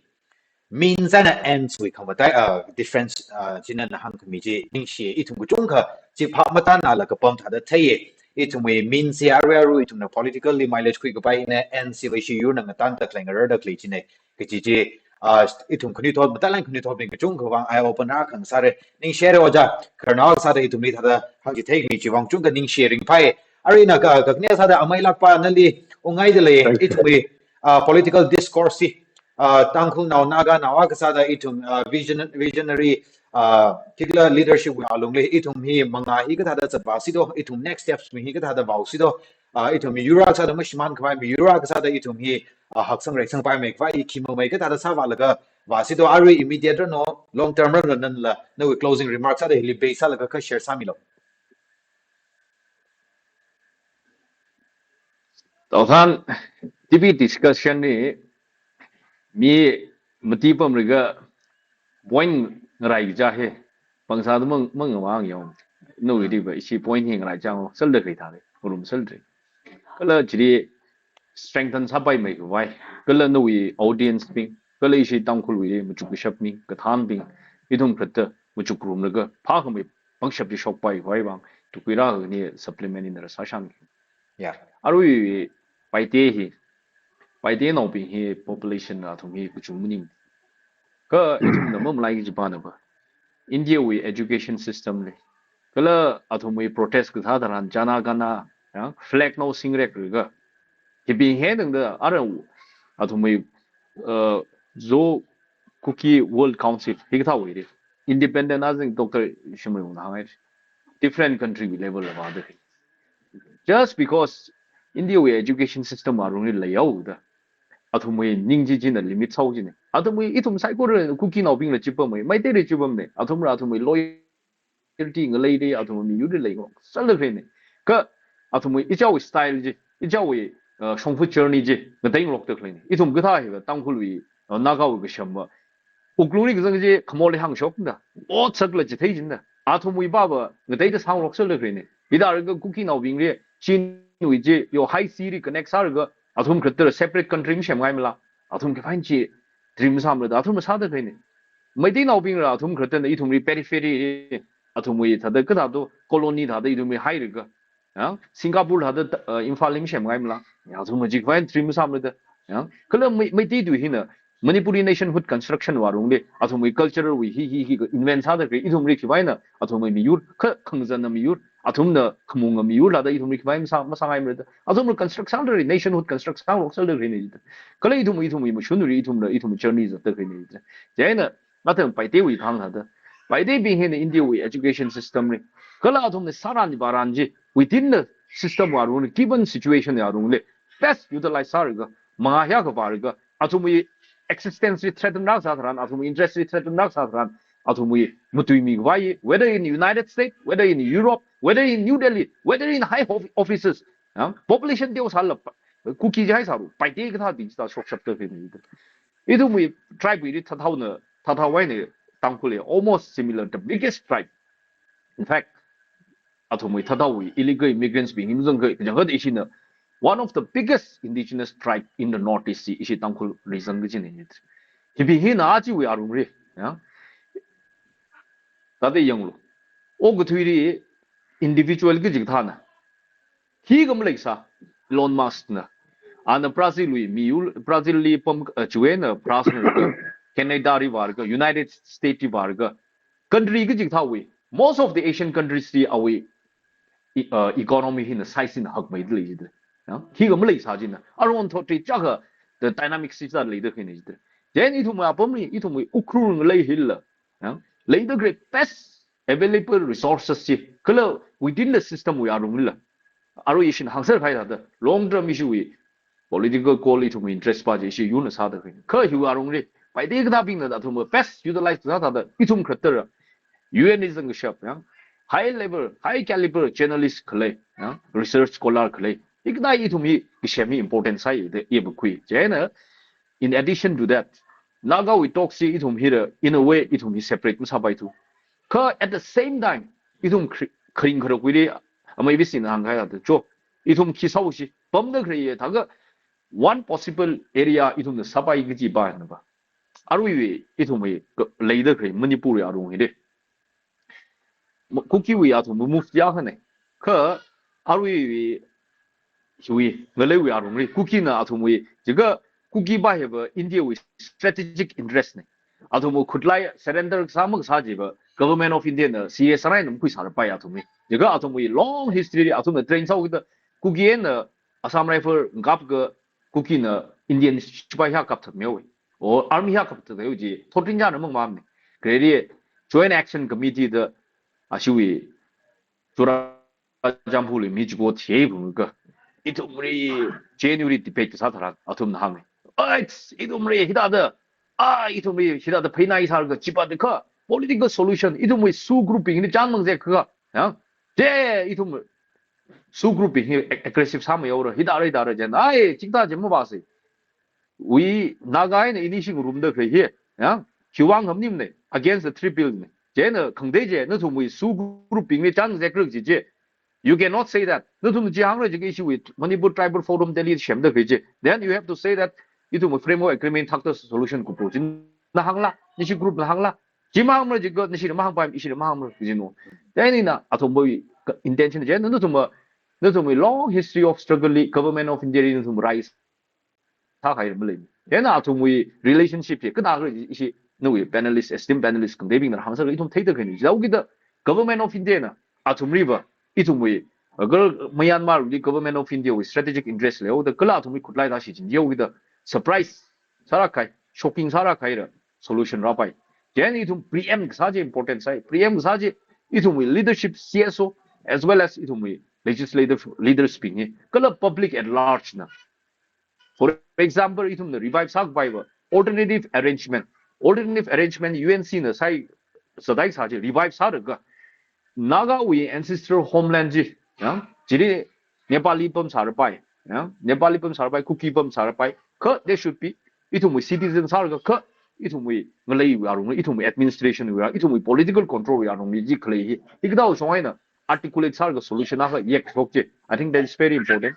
Means eina ends wui khamatai, uh, difference, uh, china nana hāngkhami chi ningshi, ithum kachungkha chi phap matānālaga kapam thāda theiya. ithumwui minsi aru aru ithumna politically mileage khuikapai hina N C wui ishi yurna ngatangda khalei ngararda khalei china. Kaji chi, ah, ithum khanuithot, matailāk khanuithotbing kachungkha vang eye open akha ngasāra. Ningshire ojā, khararnao sāda ithumli thāda hāngchithei mi chiwui vang chungkha ningshi ringphai. Arui ina ka, kakhanea sāda amei lākpa nali ungngaida lei, ithumwui, ah, political discourse hi, ah, Tangkhulnao, Naganao akha sāda ithum, ah, vision-, visionary, ah, particular leadership wui alungli ithum hi mangā hi kathāda zatvāsi do, ithum next steps mi hi kathāda vāusi do, ah, ithum miyur akha sāda mashimānkhavai, miyur akha sāda ithum hi, ah, haksang reisangpaimeikhavai, khi mamei kathāda sāvālaga vāsi do, arui immediate rano, long term rano nala, nawui closing remarks sāda hili base sālaga kha share sāmilu. Tawthan, T V discussion ni mi mati pamriga point ngarai kaja hi. Pangsa tu mang, mang mang yong. No, iti ba, ishi point hi ngarai chang, sālda khalei thāli, room sālda. Kala chili strengthen sāpaimeikhavai. Kala nawui audience bing, kala ishi Tangkhulwui machuk kashap mi, kathanbing, ithum khalatta machuk ngarumlaga, phākhamei pangshap chi shokpaikhavai vang, tukuira ni supplement ina rāsāshang. Yeah. Arui Paite hi, Paitenaobing hi population athum hi kachung maning. Kha ithumna mamalai kaji pana ba. India wui education system li. Kala athumwui protest kasā tharan Jana Gana, ya, flag nao singreklaga. Hibing hi nangda ara athumwui, uh, Zo Kuki World Council, hikathāwui ri. Independent azing Doctor Shimrayungna hānghai. Different country wui level la vāda. Just because India wui education system arungli leihaoda, athumwui ning chi china limit sāhaoki jina. Athumwui ithum saikora Kukinaobingla chipamei, Meiteili chipamna, athumla athumwui loyalty ngaleili, athum miyurli lei ngok sālakha jina. Kha athumwui ichāwui style chi, ichāwui, uh, shongfa journey chi, ngateingarokda khaleina. Ithum kathā hi Tangkhulwui, uh, Nagawui kashamva, Ukhrulli kazang chi khamorli hāngshokda, otsakla chithei jina. Athumwui pava ngateida sāngarok sālakha jina. Hithālaga Kukinaobingli, Chinwui chi, yo high sea li connect sālaga, athum khalatta separate country masemmangaimeila. Athum khipāna chi dream sāmada, athum sāda khaleina. Meiteinaobingla athum khalattana ithumwui periphery, athumwui thāda kathā to colony thāda ithumwui hailaga, ya, Singapore thāda, uh, Imphal li masemmangaimeila. Ya, athum chi khipāna dream sāmada. Ya, kala Mei-, Meitei tui hina Manipuri nationhood construction wui arungli, athumwui cultural wui hi, hi, hi invent sāda khalei, ithumli khipāna, athumwui miyur, kha khangazanna miyur, athumna khamunga miyur thāda ithumli khipāna masā, masāngaimeida. Athumla construct sālari, nationhood construct sāngarok sālari ni. Kala ithum, ithumwui mashunli, ithumla, ithum journey zatda khaleina. Chieina, Athum Paitewui thang thāda. Paitebing hina India wui education system li. Kala athumna sāran vāran chi, within the system wui arungli, given situation wui arungli, best utilize sālaga, mangā hiyākha vālaga, athumwui existence li threaten rāsā tharan, athumwui interest li threaten rāsā tharan, athumwui matuimikhavai, whether in United States, whether in Europe, whether in New Delhi, whether in high of-, offices, ah, population teosālala, Kuki chi haisālu, Paite kathābing sā shokshapda khaleina. Ithumwui tribe wui thathaona, thathaowui eina Tangkhul hi almost similar, the biggest tribe. In fact, athumwui thathaowui illegal immigrants bing hi mazangkha, kachangkhat ishina one of the biggest indigenous tribe in the Northeast chi ishi Tangkhul region kajina. Hibing hina achiwui arungli, ya. Thāda yanglu. Okathuili individual kaji kathāna. Khikha maleisā, Elon Musk na. Ana Brazil wui miyur, Brazil li pam, uh, chiwui eina Brazil, Canada li vālaga, United States li vālaga, country kaji kathāwui, most of the Asian countries li awui, e-, uh, economy hina size hina hakmeida lei jida. Ya? Khikha maleisā jina. Aruihon thot chi chaka, the dynamics chi sā leida khaleina jida. Then ithumwui apamli, ithumwui Ukhrul ngalei hila, ya, leida khalei best available resources chi, kala within the system wui arungla. Arui ishin hāngserhai thāda, long term issue wui political goal ithumwui interest pa chi ishi yurna sāda khaleina. Kha hiwui arungli, Paite kathābingna athumwui best utilize sā thāda, ithum khalatta, U N li zangkashap, ya, high level, high caliber journalist khalei, ya, research scholar khalei. Hikathā ithum hi, kasem hi important sāi da, iva khui. Chieina, in addition to that, Nagawui talks chi ithum hila, in a way, ithum hi separate masāpaithu. Kha at the same time, ithum khri-, kharing kharak wuili, amei bisin hāngkahai thāda, cho, ithum khi sāusi, pamda khalei thākha, one possible area ithumna sāpai kaji pa na ba. Aruiwui, ithumwui, ka-, leida khalei Manipur wui arung hili. Mo-, Kukiwui athum move ya khane. Kha Arui, shui, ngaleiwui arungli, Kukina athumwui, jiakha Kuki ba hiva India wui strategic interest ne. Athumwui khutlai surrender sāma kasā jiva, Government of India na C S R I na makhuisārapai athumli. Jiakha athumwui long history li athumna train sāhaokida, Kuki eina Assam Rifle ngakapakha Kukina Indian sipai hiyākha kapthatmihaowa. O army hiyākha kapthatmihaowa ji, thotrinchāna mangmamne. Khareli Joint Action Committee da ashiwui Churachandpur li mi chiko theiphungakha, ithumli January debate kasā tharan athumna hānge. Ai, ithumli hithāda, ai, ithumli hithāda phainai sālaga chipa dekha political solution, ithumwui SoO group bingli chānmang jiakha, ya, je ithum SoO group bing hi ag-, aggressive sāmeihaora, hithāra, hithāra jen, ai, chingta jen mavāsa. Wui Naga eina ini shingrumda khalei hi, ya, khiwui vang khamaningmane, against the three bill ne. Chieina khangatei chi, nathumwui SoO group bingli chānzek rak chi chi. You cannot say that. Nathum chi hāngra jiakha ishiwui Manipur Tribal Forum Delhi semda khalei chi. Then you have to say that ithumwui framework agreement thakta solution kupro chi na hāngla, nashi group na hāngla. Chi mahāngmara jiakha, nashina mahāngpai, ishina mahāngmara jino. Then ina athumwui intention chi, nathum, nathumwui long history of struggle li Government of India li nathum rise sākahai malei. Chieina athumwui relationship hi kathāra ishi nawui panelist, esteemed panelist khangateibingna hāngsālaga ithum theida khalei. Jihaokida Government of India na athumliva, ithumwui, agar Myanmar li Government of India wui strategic interest leihaoda kala athumwui khutlai thāda shichinjihaokida surprise sāra kahai, shocking sāra kahaira solution rāpai. Chieina ithum preempt kasā chi important sai. Preempt kasā chi ithumwui leadership C S O as well as ithumwui legislative leaders bing hi, kala public at large na. For example, ithumna revive sākapaiva alternative arrangement. Alternative arrangement U N C na sai sadai sā chi revive sālaga Nagawui ancestral homeland chi, ya, chili Nepali pamsārapai, ya, Nepali pamsārapai, Kuki pamsārapai, kha there should be ithumwui citizen sālaga kha ithumwui ngaleiwui arung, ithumwui administration wui, ithumwui political control wui arungli chi khalei hi, hikathā shong eina articulate sālaga solution akha yekshok chi. I think that is very important.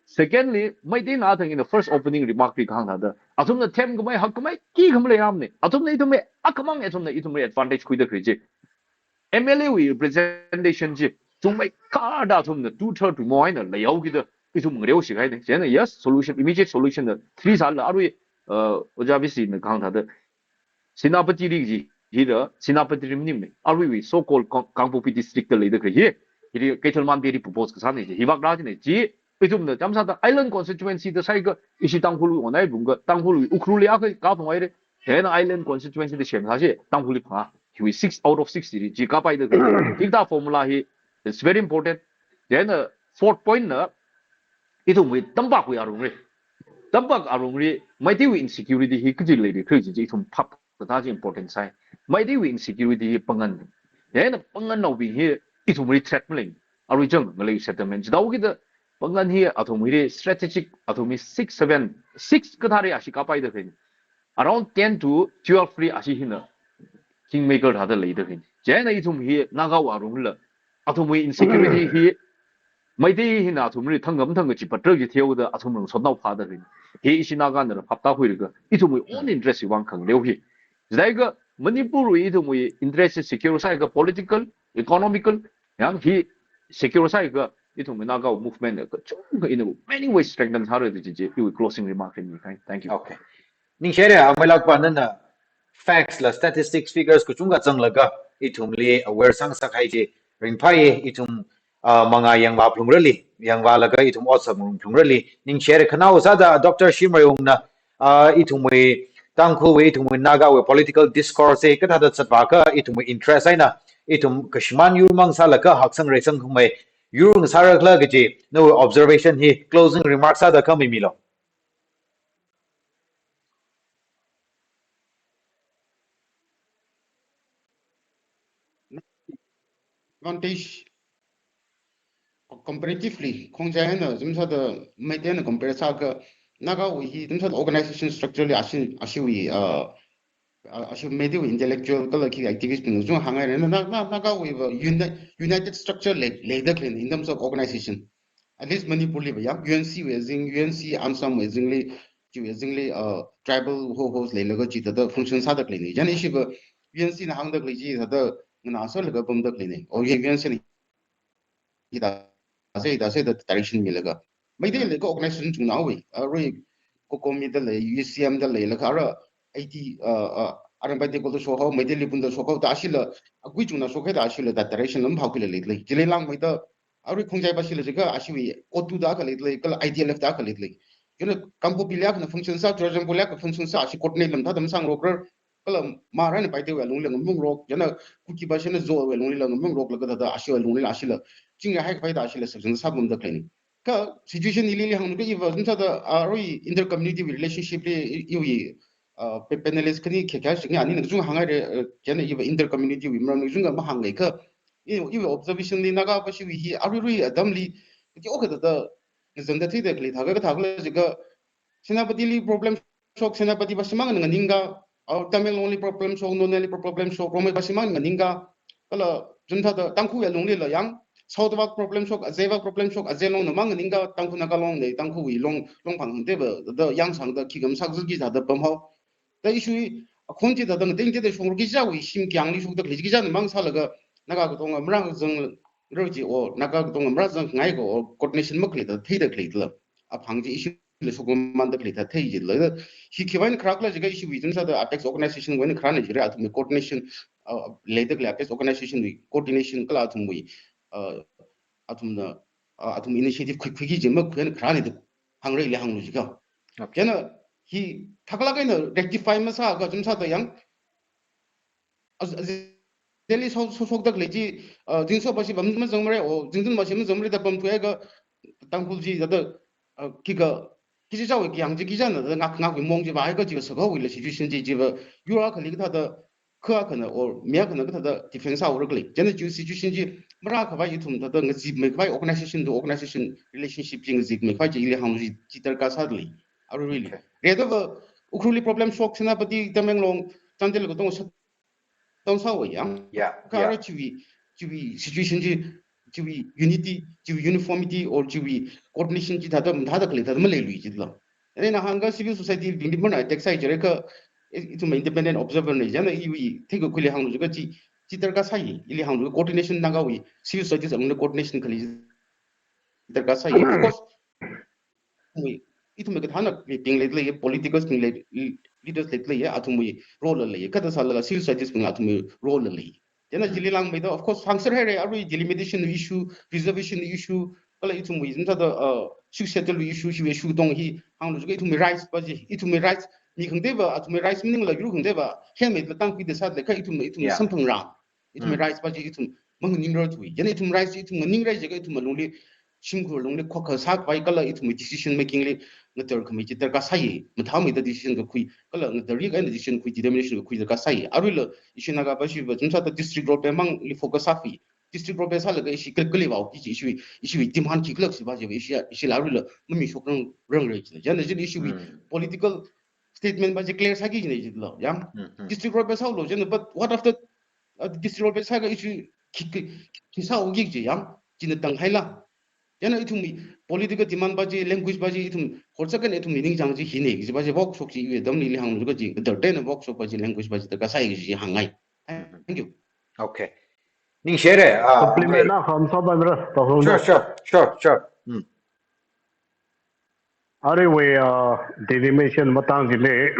Secondly, Meiteina athang in the first opening remark li kahāng thāda, athumna themkhamei, hakkhamei, kikhamei leirāmane. Athumna ithumwui, akhamang athumna ithumwui advantage khuida khalei chi. M L A wui representation chi chungmeikharda athumna two third wui mo eina leihaokida ithum ngareoshi kahaine. Chieina, yes, solution, immediate solution na three sālala arui, uh, Ojā V C na kahāng thāda, Senapati li chi, hithāda Senapati li maningmane. Aruiwui so-called Kang-, Kangpokpi district da leida khalei hi, hili Keithelmanbi li propose kasāne chi, hivākla chine chi, ithumna chāmsāda island constituency da saiakha, ishi Tangkhul onai bungakha, Tangkhulwui Ukhrulli akha kaphung haire, chieina island constituency da semsā chi, Tangkhulli phangā, hiwui six out of six li chi kapaida khalei. Hikathā formula hi, it's very important. Chieina fourth point na, ithumwui tangpakwui arungli. Tangpak arungli, Meiteiwui insecurity hi kaji leili khalei chi ithum phap kathā chi important sai. Meiteiwui insecurity hi pangan. Chieina pangannaobing hi ithumwui threat malei. Arui chang ngalei settlement. Jihaokida pangan hi athumwui strategic, athumwui six, seven, six kathāli ashi kapaida khalei. Around ten to twelve li ashi hina kingmaker thāda leida khalei. Chieina ithum hi Nagawui arungla athumwui insecurity hi Meitei hina athumli thangkha mathangkha chipatra kaji theoda athumli sotnao phāda khalei. Hi ishi Nagana phaptākhuilaga ithumwui own interest wui vang khangareo hi. Jihaokida Manipurwui ithumwui interest secure sāakha political, economical, ya, hi secure sāakha ithumwui Naga movement kachungkha in a many ways strengthen sāra da chi chi, iwui closing remark hi mikahai. Thank you. Okay. Ningshire, ameilakpa nana facts la statistics figures kachungkha zanglaga ithumli aware sāngasakhai chi ringphāye. Ithum, ah, mangā yangvā phalungrali, yangvālaga ithum otsak ngarumlungrali. Ningshire, khanaowa sāda Doctor Shimreiwungna, ah, ithumwui Tangkhulwui, ithumwui Nagawui political discourse hi kathāda zatvākha ithumwui interest eina ithum kashimān yurmang sālaga haksang reisang khamei yur ngasārakhala kaji nawui observation hi closing remarks sāda khamimilo. Advantage, comparatively, khongjai eina, zimsāda, Meiteina compare sāakha, Nagawui hi, zimsāda organization structure li ashi, ashiwui, uh, uh, ashi Meiteiwui intellectual kala khi activist bing chung hāngngai re, na, na, na, Nagawui va uni-, united structure lei, leida khalei, in terms of organization. At least Manipurli va ya, U N C wui azing, U N C ANSAM wui azingli, chiwui azingli, uh, tribal ho-, host leilaga chithāda function sāda khaleine. Chieina ishiva U N C na hāngda khalei chithāda nganāsālaga pamda khaleine. O ye U N C na hithāda thāsei, thāsei da direction milaga. Meiteili ka organization chungnaowui, arui COCOMI da lei, UCM da leilaga, ara IT, uh, uh, Arambai Tekol da shokhao, Meiteili Pun da shokhao, thāshila, akui chungna shokhe thāshila, da direction lam phao kila leilei. Chili langmeida, arui Khongjai pashila jiakha, ashiwui, O two da khalei lei, kala ITLF da khalei lei. Chieina Kangpokpili akhana function sā, Churachandpurli akhana function sā, ashi coordinate lam thāda masangrokrar, kala Mara eina Paitewui alungli ngamung rok, chieina Kuki pashina Zo wui alungli la ngamung rok, laga thāda ashiwui alungli la ashila, chingri haikhavai da ashila, section sāpamda khalei. Ka situation hili hānglu ka iva, zimsāda, arui inter-community wui relationship li i, iwui, uh, pa-, panelist khani khikha shikni anina kachung hānghaire, uh, chieina iva inter-community wui maram kachungkha mahāngngai kha, i, iwui observation li Naga pashiwui hi, aruirui atamli, kateokha thāda, zangda theida khalei thākha, kathākhala jiakha, Senapatili problem shok, Senapati pashimang nganingka, uh, Tamenglongli problem shok, Noneyli problem shok, Rongmei pashimang nganingka, kala zimsāda Tangkhul alungli la yang, South vak problem shok, Azei vak problem shok, Azei Long namang nganingka, Tangkhul Naga Long nei, Tangkhulwui Long, Longphang hangteba, da yangsangda khikha masakzaki thāda pamhao. Da issue hi, akhon chi thāda ngateiteida shokra kajiwui, shim kyangli shokda khalei chi kaji namang sālaga, Naga katonga marāzangra chi o, Naga katonga marāzangngai ko, o, coordination makhalei thāda theida khalei thāla. Aphang chi issue la shokmamanda khalei thāda thei jila. Hi khiwui eina kharā khala jiakha ishiwui zimsāda apex organization wui eina kharāna jira athumwui coordination, uh, leida khalei apex organization wui coordination kala athumwui, uh, athumna, uh, athum initiative khui, khuiki jima khuiwui eina kharāna da hāngra ili hānglu jiakha. Okay. Chieina hi thākhala kaina rectify masāakha zimsāda yang, az-, az-, Delhi shok, shok, shokda khalei chi, uh, Zingso pashi pam mazangmara, o, Zingtun pashi mazangmara da pamthuiakha, Tangkhul chi thāda, uh, khikha, kaji chawi kayang chi kajina thāda ngak, ngakwui mong chi vāhaiakha chi sakawui la situation chi, chiva, yur akhali kathāda, kha akhana, or mi akhana kathāda defense sāra khalei. Chieina chi situation chi, marākhavai ithum thāda ngazipmeikhavai organization to organization relationship chi ngazipmeikhavai chi ili hānglu chi, chi darkar sādalei. Aruirui. Okay. Redava, Ukhrulli problem shok, Senapati, Tamenglong, Chandel katonga shut down sāhaowa yang. Yeah, yeah. Kha ara chiwui, chiwui situation chi, chiwui unity, chiwui uniformity, or chiwui coordination chi thāda, thāda khalei thāda maleilui jila. Eina hāngakha civil society bingli mana attack sāi jiakha, i, ithum independent observer na, chieina iwui theikakhuili hānglu jiakha chi, chi darkar sāi, ili hānglu coordination Nagawui, civil society alungli coordination khalei darkar sāi. Of course, ithumwui, ithumwui kathānabing leilei, politicals bing lei, leaders leilei, athumwui role la lei, kathā sālaga civil societies bing la athumwui role la lei. Chieina, mm, chili langmeida, of course, hāngser haira, arui delimitation issue, reservation issue, kala ithumwui zimsāda, uh, Sixth Schedule issue, hi issue tong hi, hānglu jiakha ithumwui rights pa chi, ithumwui rights, mi khangateiva, athumwui rights maningla yur khangateiva, helmet la tangkhuida sāda kha ithum, ithum, yeah, samphangra. Ithumwui, mm, rights pa chi ithum manganingrar thuwa. Chieina ithum rights chi ithum nganingrai jiakha ithum alungli, shimkhur alungli khokkha sākhavai kala ithumwui decision making li ngatar khamei chi darkar sāi. Mathāmeida decision kakhui, kala ngatar ri kahaina decision khui, determination kakhui darkar sāi. Aruila ishi Naga pashiva zimsāda district role pemangli focus sāfi. District role pe sālaga ishi kal-, kali vāuki chi, ishi, ishi demand khikhala kajiva chi, ishi, ishila aruila mamishokrang, rangra chi. Chieina chili ishiwui, mm, political statement pa chi clear sāki jina jila, yang. Mm, mm. District role pe sāhaolu, chieina, but what after, uh, district role pe sāakha issue khi, khi, khi sāhaoki kaji, yang, china tanghaila. Chieina ithumwui political demand pa chi, language pa chi, ithum, horsakkan ithumwui ningchāng chi hina, kaji pa chi, workshop chi, iwui atamli ili hānglu kaji, kathāda eina workshop pa chi, language pa chi, darkar sāi kaji hāngngai. Thank you. Okay. Ningshire, ah, supplement okay, na kham sa ba mira, ta hong sure, da. Sure, sure, sure. Mm. Aruiwui, uh, delimation matang chili,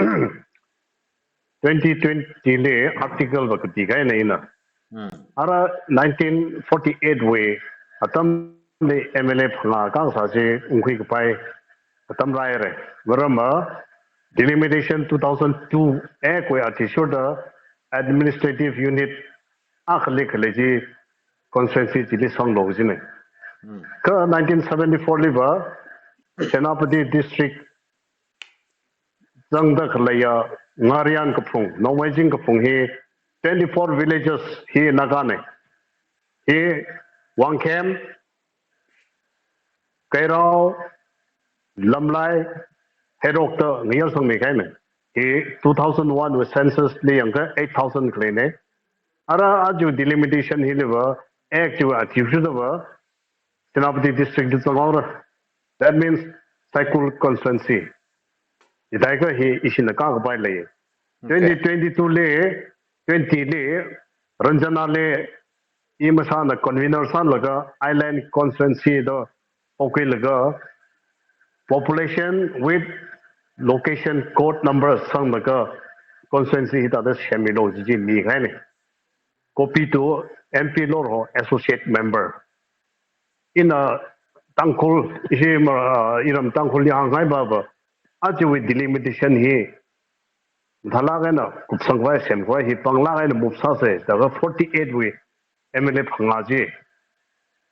twenty twenty li article va kati kahaina ina. Hmm. Ara nineteen forty-eight wui atamli M L A phangā kasā chi ungkhui kapai atam rāhaira. Maramva delimitation two thousand two Act wui athishurda administrative unit akhali khali chi constituency chili sanglu jina. Hmm. Kha nineteen seventy-four liva Senapati district zangda khaleiya Ngarian kaphung, Nongmeiching kaphung hi twenty-four villages hi Nagana. Hi Wangkhem, Keirao, Lamlai, Heirok da ngayār sangmi kahaina. Hi two thousand one wui census li yangakha eight thousand khaleina. Ara aja delimitation hiliva, Act chiva athishurdava, Senapati district li zanghaora. That means Saikul constituency. Ithākha hi ishina kakapai lei. Okay. Twenty twenty-two li, twenty li, Ranjanali I masāna convener sālaga island constituency da okwilaga population with location code number sanglaga constituency hithāda semmilu jiji mihaina. Copy to M P Lorho associate member. Ina Tangkhul, ishi ma, ah, iram Tangkhulli hāngngai baba. Ajawui delimitation hi, thalak eina kupsang khavai, sem khavai hi panglak eina move sāsa, daga forty-eight wui M L A phangā chi,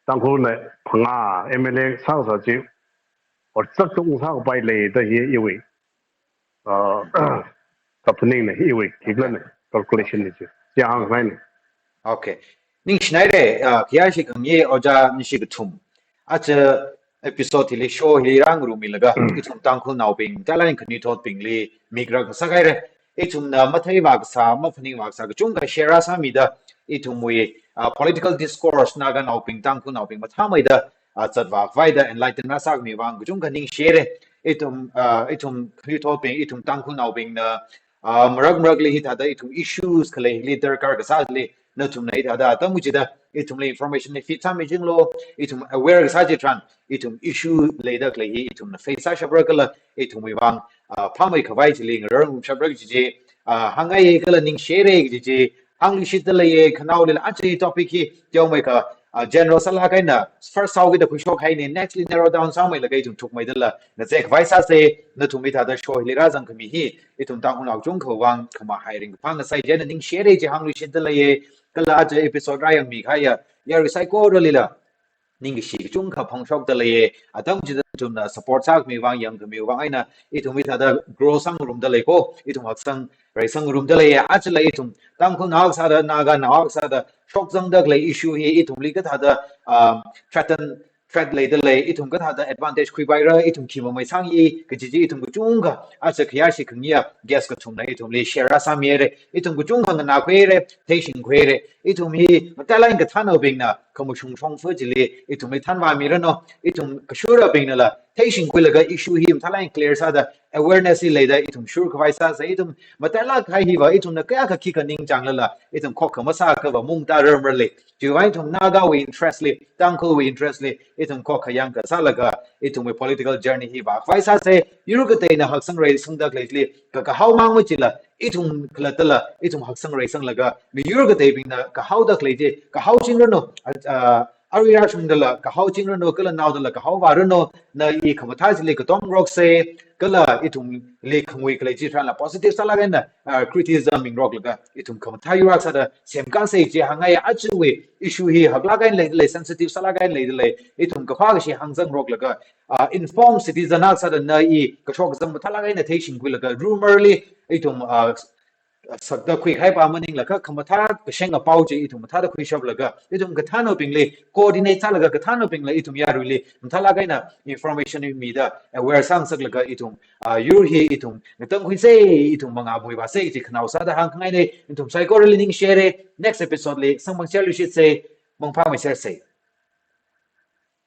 Tangkhulna phangā M L A sāsa chi, or chak tung sākapai leida hi iwui, ah, kaphaning na iwui, khikhala na, calculation na chi. Chi hānghaina. Okay. Ningshinaire, ah, khayāshi khangayi ojā nishi kathum. Aja episode hili show hili rāngarumilaga, ithum Tangkhulnaobing, talent khanuithotbingli, mikra kasā haire. Ithumna matheiva kasā, maphaningva kasā, kachungkha share sāmida, ithumwui, ah, political discourse, Naganaobing, Tangkhulnaobing, mathāmeida, ah, zatvā khavaida, enlighten rāsākhami vang, kachungkha ningshire. Ithum, ah, ithum khanuithotbing, ithum Tangkhulnaobingna, ah, marak marakli hithāda ithum issues khalei hili darkar kasāli, nathumna hithāda atam kachida ithumli information li feed sāmichinglu, ithum aware kasā chitharan, ithum issue leida khalei hi ithumna face sāshapra kala ithumwui vang, ah, phāmei khavai chili ngararngarumshapra kaji chi, ah, hāngngai kala ningshire kaji chi, hāngluishitda leiye, khanaolila aja topic hi teomeikha, ah, general sālak eina first sāhaokida khuishok haina, next li narrow down sāmeilaga ithum thukmeidala ngazek khavai sāsa, nathum hithāda show hili rāzangkhami hi, ithum Tangkhulnao kachungkha vang khamahai ringkaphā ngasai chieina ningshire chi hāngluishitda leiye, kala aja episode rāyangmi kahaiya yarui saikoralila ningkashi kachungkha phongshokda leiye, atam chida nathumna support sākhami vang, yangkhami vang eina ithum hithāda grow sāngarumda lei ko, ithum haksang reisangngarumda leiye, ajala ithum Tangkhulnao akha sāda, Naganao akha sāda, shokzangda khalei issue hi ithumli kathāda, um, threaten, threat leida lei, ithum kathāda advantage khuipaira, ithum khi mamei sāngi, kaji chi ithum kachungkha, aja khayāshi khangayiya guest kathumna ithumli share sāmihaire, ithum kachungkha nganākhuihaire, theishingkhuihaire, ithum hi matailak eina kathānaobingna, khamashung shongfa chili, ithumli thanvāmiranu, ithum kashurabingnala, theishingkhuilaga issue hi matailak eina clear sāda, awareness hi leida, ithum shur khavai sāsa, ithum matailak kahai hiva, ithumna kayākha khikha ningchānglala, ithum khokkha masākhava mungta ramrale. Chiwui vang ithum Nagawui interest li, Tangkhulwui interest li, ithum khokkha yangkha sālaga, ithumwui political journey hi vākhavai sāsa, yur kateina haksang reisangda khaleili, ka kahao mang machila, ithum khalattala, ithum haksang reisanglaga, miyur kateibingna kahaoda khalei chi, kahaochingranu, ah, ah, arui rāshungdala kahaochingranu, kala naodala kahaovāranu, na i khamathā chili katongroksa, kala ithumli khangui khalei chitharanla positive sālak eina, ah, criticism mingroklaga, ithum khamathā yur akha sāda semkāsa chi hāngngai, ajawui issue hi haklak eina leida lei, sensitive sālak eina leida lei, ithum kaphā kashi hāngzangroklaga, ah, informed citizen akha sāda na i kashok kazang matailak eina theishingkhuilaga, rumor li ithum, ah, sakda khuikahai pa maningla kha, khamathā kasheng apao chi ithum mathāda khuishaplaga, ithum kathānaobingli coordinate sālaga, kathānaobingla ithum yaruili matailak eina information hi mida aware sāngasaklaga, ithum, ah, yur hi ithum ngatangkhuisa, ithum mangā muivāsa chi khanao sāda hāngkhangaina, ithum saikorali ningshire, next episode li samphangshar luishitsa, mangphāmeisersa.